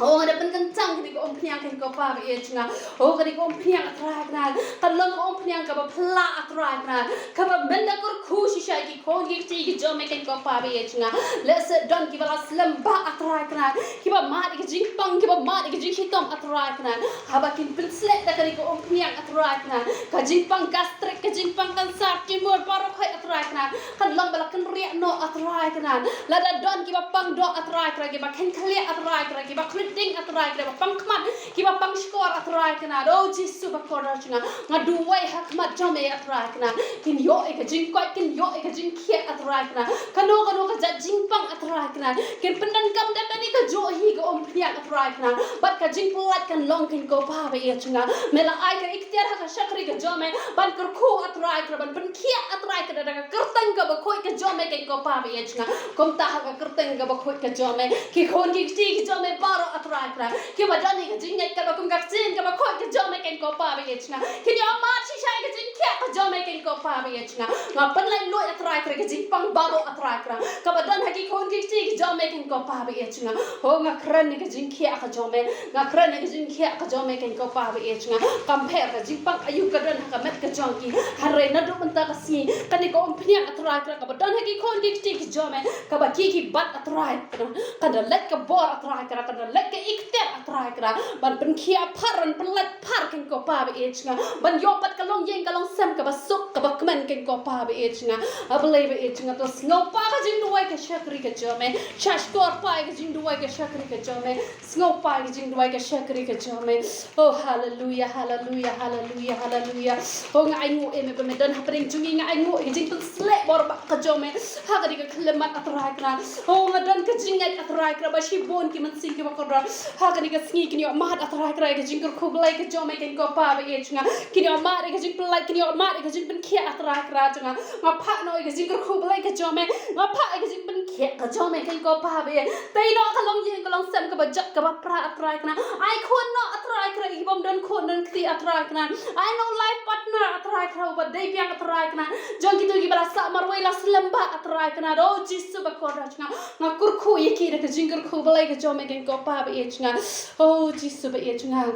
O nga da pynkyntang kane ka umphniang kein ko Pa ba ïeit jong nga. O kane ka umphniang A Trai Kynrad, kan long ka umphniang kaba phylla A Trai Kynrad, kaba men da kyrkhu shisha ïa ki khun ki kti ki jong me kein ko Pa ba ïeit jong nga. Lehse don kiba la slem bah A Trai Kynrad, kiba mad ïa ka jingpang, kiba mad ïa ka jingshitom A Trai Kynrad, haba kin pynsleh da kane ka umphniang A Trai Kynrad, ka jingpang gastric, ka jingpang cancer, tumor, baroh hi A Trai Kynrad, kan long ba la kynriah noh A Trai Kynrad. Lada don kiba pang doh A Trai Kynrad, kiba kheiñ khlieh A Trai Kynrad, kiba khluit ding A Trai Kynrad, ba pang khmat, kiba pang shkor A Trai Kynrad, O Jisu ba kordor jong nga, nga duwai ha khmat jong me A Trai Kynrad, kin ïoh ïa ka jingkoit, kin ïoh ïa ka jingkhiah A Trai Kynrad. Kano kano ka jait jingpang A Trai Kynrad, kin pyndonkam da kane kajuh hi ka umphniang A Trai Kynrad, bad ka jingpyllait kan long kein ko Pa ba ïeit jong nga. Me la ai ka iktiar ha ka shakri ka jong me ban kyrkhu A Trai Kynrad, ban pynkhiah A Trai Kynrad da ka kyrteng kaba khuid ka jong me kein ko Pa ba ïeit jong nga. Kumta ha ka kyrteng kaba khuid ka jong me, ki khun ki kti ki jong me baroh A Trai Kynrad, kiba don ïa ka jingngeit kaba kum ka ktien kaba khuid ka jong me kein ko Pa ba ïeit jong nga, kin ïoh mad shisha ïa ka jingkhiah ka jong me kein ko Pa ba ïeit jong nga. Nga pynlait luid A Trai Kynrad ïa ka jingpang baroh A Trai Kynrad kaba don ha ki khun ki kti ki jong me kein ko Pa ba ïeit jong nga. O nga kren ïa ka jingkhiah ka jong me, nga kren ïa ka jingkhiah ka jong me kein ko Pa ba ïeit jong nga. Kam pher ka jingpang aïu ka don ha ka met ka jong ki, hynrei naduh mynta ka sngi kane ka umphniang A Trai Kynrad kaba don ha ki khun ki kti ki jong me, kaba ki ki bat A Trai Kynrad, kan da leit ka bor A Trai Kynrad, kan da leit ka iktiar A Trai Kynrad ban pynkhiah phar, ban pynlait phar kein ko Pa ba ïeit jong nga, ban ïoh pat ka longïing ka longsem kaba suk kaba kmen kein ko Pa ba ïeit jong nga. A Blei ba ïeit jong nga, to sngewpa ka jingduwai ka shakri ka jong me, shah shkor pa ïa ka jingduwai ka shakri ka jong me, sngewpa ïa ka jingduwai ka shakri ka jong me. O haleluya, haleluya, haleluya, haleluya. O nga ainguh ïa me ba me don hapdeng jong ngi, nga ainguh ïa ka jingpynsleh bor ba ka jong me ha kane ka khyllipmat A Trai Kynrad. O nga don ka jingngeit A Trai Kynrad ba shibun ki mynsiem kiba kordor Ha kane ka sngi kin ïoh mad, A Trai Kynrad, ïa ka jingkyrkhu Blei ka jong me, kane ko Pa ba ïeit jong nga. Kin ïoh mad ïa ka jingpyllait, kin ïoh mad ïa ka jingpynkhiah, A Trai Kynrad jong nga. Nga phah noh ïa ka jingkyrkhu Blei ka jong me, nga phah ïa ka jingpynkhiah ka jong me, kane ko Pa ba ïeit. Tei noh ka longïing ka longsem, kaba jot kaba pra, A Trai Kynrad. Ai khun noh, A Trai Kynrad, ïa ki bym don khun don kti, A Trai Kynrad. Ai noh life partner, A Trai Kynrad, uba dei biang, A Trai Kynrad, jong kito kiba la sah marwei, la slem bha, A Trai Kynrad. O Jisu ba kordor jong nga, nga kyrkhu ïa ki da ka jingkyrkhu Blei ka jong me, kane ko Pa ba ïeit jong nga. O Jisu ba ïeit jong nga,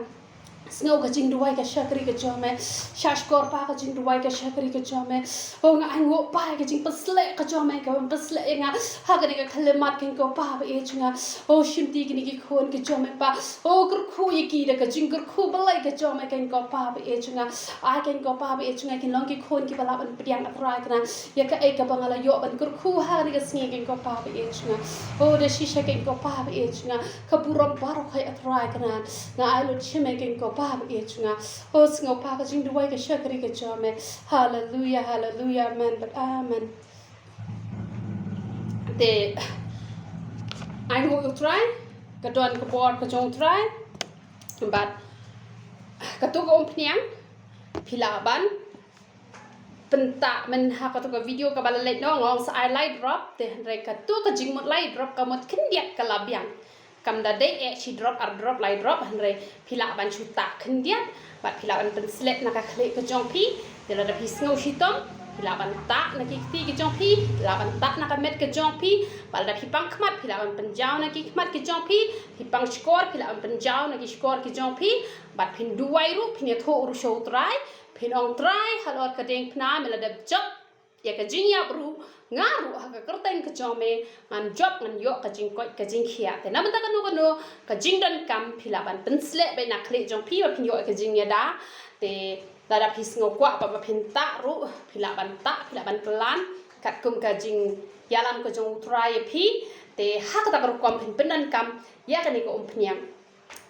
sngew ka jingduwai ka shakri ka jong me. Shah shkor, Pa, ka jingduwai ka shakri ka jong me. O, nga ainguh, Pa, ka jingpynsleh ka jong me, ka ban pynsleh ïa nga ha kane ka khyllipmat, kane ko Pa ba ïeit jong nga. O, shimti kine ki khun ki jong me, Pa. O, kyrkhu ïa ki da ka jingkyrkhu Blei ka jong me, kane ko Pa ba ïeit jong nga. Ai, kane ko Pa ba ïeit jong nga, kin long ki khun kiba lah ban pdiang, A Trai Kynrad, ïa kaei kaba nga la ïoh ban kyrkhu ha kane ka sngi, kane ko Pa ba ïeit jong nga. O, da shisha, kane ko Pa ba ïeit jong nga, ka burom baroh hi, A Trai Kynrad, nga ai lut sha me, kane ko Pa ba ïeit jong nga. O, sngew, Pa, ka jingduwai ka shakri ka jong me. Haleluya, haleluya, amen bad amen. Te ainguh ïa U Trai, ka don ka bor ka jong U Trai. Bad kato ka umphniang phi lah ban pyntah mynta ha kato ka video kaba la leit noh, nga ong sa ai lai drop, te hynrei kato ka jingmut lai drop ka mut khyndiat ka la biang. Kam da dei eh shi drop, ar drop, lai drop, hynrei phi lah ban shu tah khyndiat bad phi lah ban pynsleh na ka khlieh ka jong phi. Te lada phi sngew shitom, phi lah ban tah na ki kti ki jong phi, phi lah ban tah na ka met ka jong phi. Bad lada phi pang khmat, phi lah ban pynjaw na ki khmat ki jong phi. Phi pang shkor, phi lah ban pynjaw na ki shkor ki jong phi. Bad phin duwai ruh, phin ïathuh ruh sha U Trai, phin ong, Trai, halor ka diengphna me la dep jop ïa ka jingïap ruh, nga ruh ha ka kyrteng ka jong me ngan jop, ngan ïoh ka jingkoit ka jingkhiah. Te na bynta kano kano ka jingdonkam, phi lah ban pynsleh beit na khlieh jong phi ba phin ïoh ka jingïada. Te lada phi sngew kwah ba, ba phin tah ruh, phi lah ban tah, phi lah ban plan katkum ka jingïalam ka jong U Trai ïa phi. Te ha kata ka rukom phin pyndonkam ïa kane ka umphniang.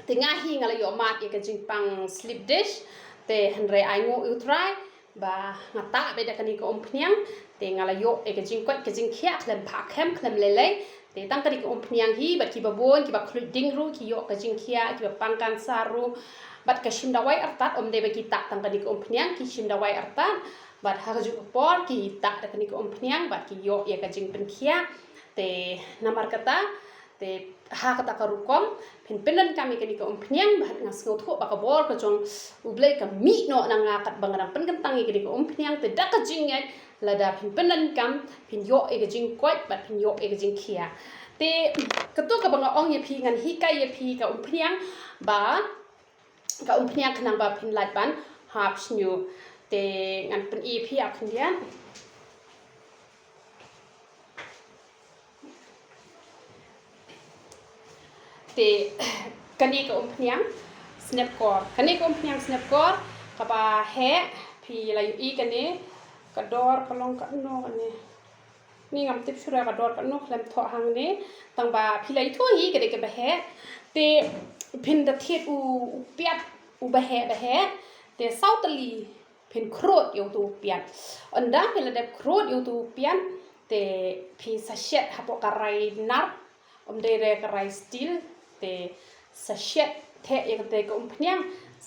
Te nga hi nga la ïoh mad ïa ka jingpang slip disc. Te hynrei ainguh ïa U Trai ba nga tah beit da kane ka umphniang. Te nga la ïoh ïa ka jingkoit ka jingkhiah khlem phah khem khlem lei lei. Te tang kane ka umphniang hi, bad kiba bun kiba khluit ding ruh ki ïoh ka jingkhiah, kiba pang kansar ruh. Bad ka shim dawai artat, ym dei ba ki tah tang kane ka umphniang, ki shim dawai artat. Bad ha kajuh ka por ki tah da kane ka umphniang bad ki ïoh ïa ka jingpynkhiah. Te namar kata, te ha kata ka rukom phin pyndonkam ïa kane ka umphniang, bad nga sngewthuh ba ka bor ka jong U Blei ka mih noh na nga katba nga dang pynkyntang ïa kane ka umphniang. Te da ka jingngeit, lada phin pyndonkam, phin ïoh ïa ka jingkoit bad phin ïoh ïa ka jingkhiah. Te kato kaba nga ong ïa phi, ngan hikai ïa phi ka umphniang, ba ka umphniang khnang ba phin lait ban hap shñiuh. Te ngan pyni ïa phi ap khyndiat. Te kane ka umphniang snepkor, kane ka umphniang snepkor kaba heh, phi la ïohi kane ka dor ka long katno kane. Ni ngam tip shuh re ka dor katno khlem thoh hangne. Tang ba phi la ïathuh hi ka dei kaba heh. Te phin da thied u, u piat uba heh ba heh. Te saw tylli phin khrud ïa uto u piat. Ynda phi la dep khrud ïa uto u piat, te phi sa shet hapoh ka rai nar, ym dei re ka rai steel. Te sa shet theh ïa kata ka umphniang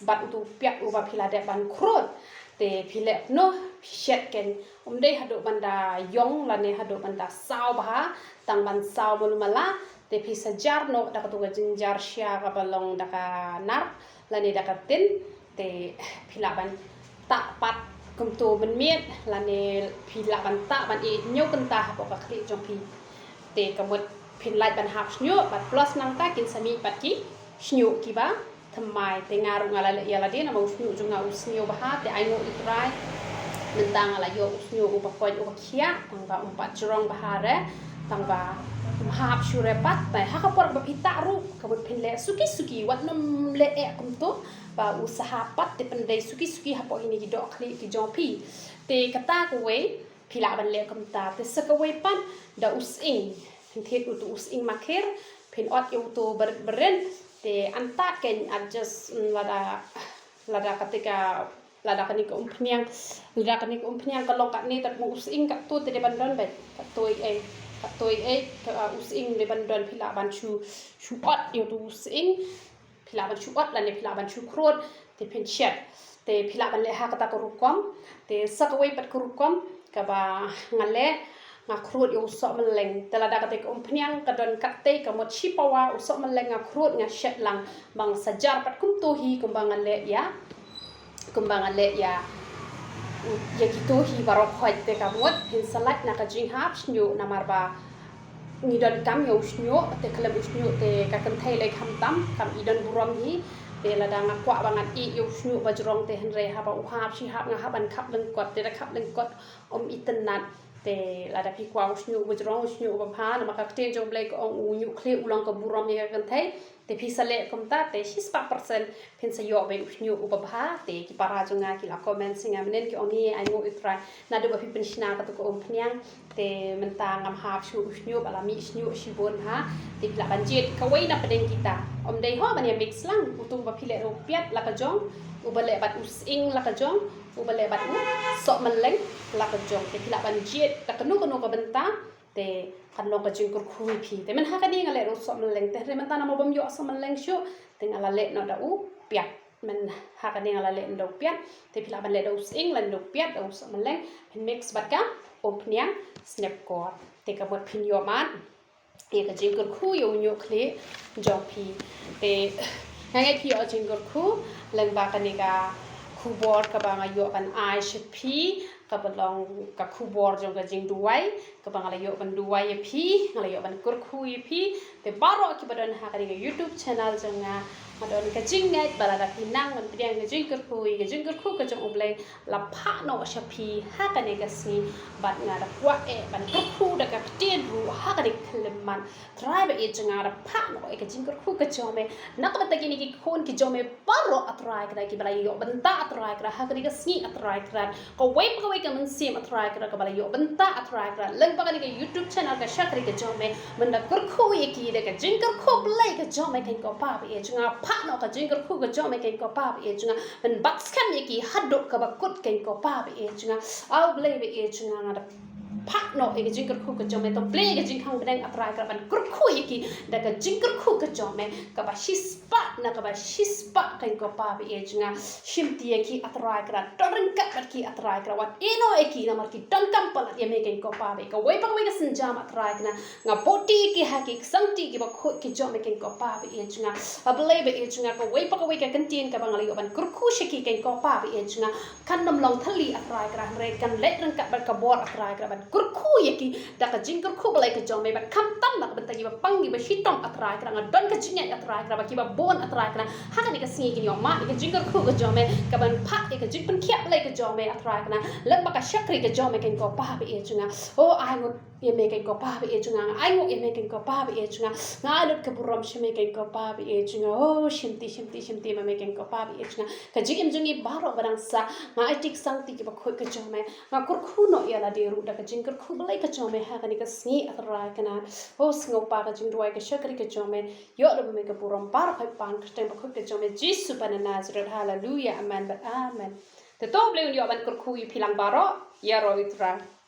bad uto u piat uba phi la dep ban khrud. Te phi leh noh, phi shet keiñ, ym dei haduh ban da ïong lane haduh ban da saw bha, tang ban saw malu mala. Te phi sa jar noh da kato ka jingjar sha kaba long da ka nar lane da ka tin. Te phi lah ban tah pat kumto mynmiet lane phi lah ban tah ban ïeh hynñiew kynta hapoh ka khlieh jong phi. Te ka mut phin lait ban hap shñiuh bad plus nangta kin sa mih pat ki shñiuh kiba thymmai. Te nga ruh nga la leh ïa lade namar u shñiuh jong nga u sniew bha, te ainguh ïa U Trai mynta nga la ïoh u shñiuh uba koit uba khiah, tang ba um pat jrong bha re, tang ba um hap shuh re pat. Te ha ka por ba phi tah ruh ka mut phin leh suki suki, wat nym leh eh kumto ba u sa hap pat, te pyndei suki suki hapoh kine ki dohkhlieh ki jong phi. Te kata kawei phi lah ban leh kumta. Te sa kawei pat da u sying, phin thied uto u sying makhir, phin ot ïa uto barit barit. Te anta keiñ adjust, mm, lada, lada kata ka, lada kane ka umphniang, lada kane ka umphniang ka long katne, tat mo u sying katto te dei ban don beit, katto ei ei. Ka toi ei, ka, uh, u sying leh ban don phi lah ban shu, shu ot ïa utu u sying. Phi lah ban shu ot lane phi lah ban shu khrud, te phin shet. Te phi lah ban leh ha kata ka rukom. Te sa kawei pat ka rukom, kaba nga leh, nga khrud ïa u sohmylleng. Te lada kata ka umphniang ka don katei ka mut shi pawa u sohmylleng nga khrud nga shet lang. Ba nga sa jar pat kumto hi kumba nga leh ïa. Kumba nga leh ïa, ïa kito hi baroh khoit te ka mut, phin sa lait na ka jinghap shñiuh namar ba ngi donkam ïa u shñiuh, te khlem u shñiuh te ka kynthei leh kham tam, kam i don burom hi, te lada nga kwah ba ngan ïeh ïa u shñiuh bajrong te hynrei haba u hap shi hap nga hap ban khap lyngkot, te da khap lyngkot ym itynnad, te lada phi kwah u shñiuh bajrong, u shñiuh babha, namar ka ktien jong U Blei ka ong u ñiuh khlieh u long ka burom ïa ka kynthei, te phi sa leh kumta, te shispah percent phin sa ïoh beit u shñiuh uba bha, te ki para jong nga ki la comment sha nga mynnin ki ong ngi ai nguh ïa u Trai. Naduh ba phi pynshna katu ka umphniang, te mynta ngam hap shuh u shñiuh, ba la mih shñiuh shibun ha. Te phi lah ban jied kawei na pdeng kita. Ym dei ho ban ïa mix lang, utu uba phi leh ruh piat la ka jong, uba leh bad u sying la ka jong, uba leh bad u sohmylleng la ka jong. Te phi lah ban jied da kano kano ka bynta. Te kan long ka jingkyrkhu ïa phi. Te mynta ha kane nga leh ruh sohmylleng. Te hynrei mynta namar bym ïoh sohmylleng shuh, te nga la leh noh da u piat. Mynta ha kane nga la leh noh da u piat. Te phi lah ban leh da u sying, lane da u piat, da u sohmylleng. Phin mix bad ka umphniang, snep kor. Te ka mut phin ïohmad ïa ka jingkyrkhu ïa u ñiuh khlieh jong phi. Te nga ngeit phi ïoh jingkyrkhu lyngba kane ka khubor kaba nga ïoh ban ai sha phi, kaba long ka khubor jong ka jingduwai, kaba nga la ïoh ban duwai ïa phi, nga la ïoh ban kyrkhu ïa phi. Te baroh kiba don ha kane ka YouTube channel jong nga, nga don ka jingngeit ba lada phi nang ban pdiang ka jingkyrkhu ïa ka jingkyrkhu ka jong U Blei, la phah noh sha phi ha kane ka sngi. Bad nga da kwah eh ban kyrkhu da ka ktien ruh ha kane ka khyllipmat. Trai ba ïeit jong nga, da phah noh ïa ka jingkyrkhu ka jong me na ka bynta kine ki khun ki jong me baroh, A Trai Kynrad, kiba la ïoh bynta, A Trai Kynrad, ha kane ka sngi, A Trai Kynrad. Kawei pa kawei ka mynsiem, A Trai Kynrad, kaba la ïoh bynta, A Trai Kynrad, lyngba kane ka YouTube channel ka shakri ka jong me. Men da kyrkhu ïa ki da ka jingkyrkhu Blei ka jong me, keiñ ko Pa baieit jong nga. Phah noh ka jingkyrkhu ka jong me, keiñ ko Pa baieit jong nga. Men bat skhem ïa ki haduh kaba kut, keiñ ko Pa baieit jong nga. A Blei baieit jong nga, nga da phah noh ïa ka jingkyrkhu ka jong me. To plie ïa ka jingkhang bneng, A Trai Kynrad, ban kyrkhu ïa ki da ka jingkyrkhu ka jong me, kaba shispah na kaba shispah, keiñ ko Pa baieit jong nga. Shim ti ïa ki, A Trai Kynrad, don ryngkat bad ki, A Trai Kynrad, wat ïehnoh ïa ki namar ki donkam palat ïa me, keiñ ko Pa baieit. Kawei pa kawei ka sienjam, A Trai Kynrad, nga buh ti ïa ki ha ki ksangti kiba khuid ki jong me, keiñ ko Pa baieit jong nga. A Blei baieit jong nga, kawei pa kawei ka kyntien kaba nga la ïoh ban kyrkhu sha ki, keiñ ko Pa baieit jong nga, kan ym long thylli, A Trai Kynrad, hynrei kan leit ryngkat bad ka bor, A Trai Kynrad, ban kyrkhu ïa ki da ka jingkyrkhu Blei ka jong me. Bad khamtam na ka bynta kiba pang kiba shitom, A Trai Kynrad, nga don ka jingngeit, A Trai Kynrad, ba kiba bun, A Trai Kynrad, ha kane ka sngi kin ïohmad ïa ka jingkyrkhu ka jong me, kaban phah ïa ka jingpynkhiah Blei ka jong me, A Trai Kynrad, lyngba ka shakri ka jong me, keiñ ko Pa baieit jong nga. O, ai ngut ïa me, keiñ ko Pa baieit jong nga. Ai nguh ïa me, keiñ ko Pa baieit jong nga. Nga ai lut ka burom sha me, keiñ ko Pa baieit jong nga. O, shim ti, shim ti, shim ti ma me, keiñ ko Pa baieit jong nga. Ka jingim jong ngi baroh ba dang sah, nga ai ti ksangti kiba khuid ka jong me. Nga kyrkhu noh ïa lade ruh da ka jingkyrkhu Blei ka jong me ha kane ka sngi, A Trai Kynrad. O, sngewbha ka jingduwai ka shakri ka jong me. Ïoh da ma me ka burom baroh, kyrpang kyrteng ba khuid ka jong me, Jisu ba na Nasareth. Haleluya, amen bad amen. Te to Blei un ïoh ban kyrkhu ïa phi lang baroh. Ïaroh ïa U Trai.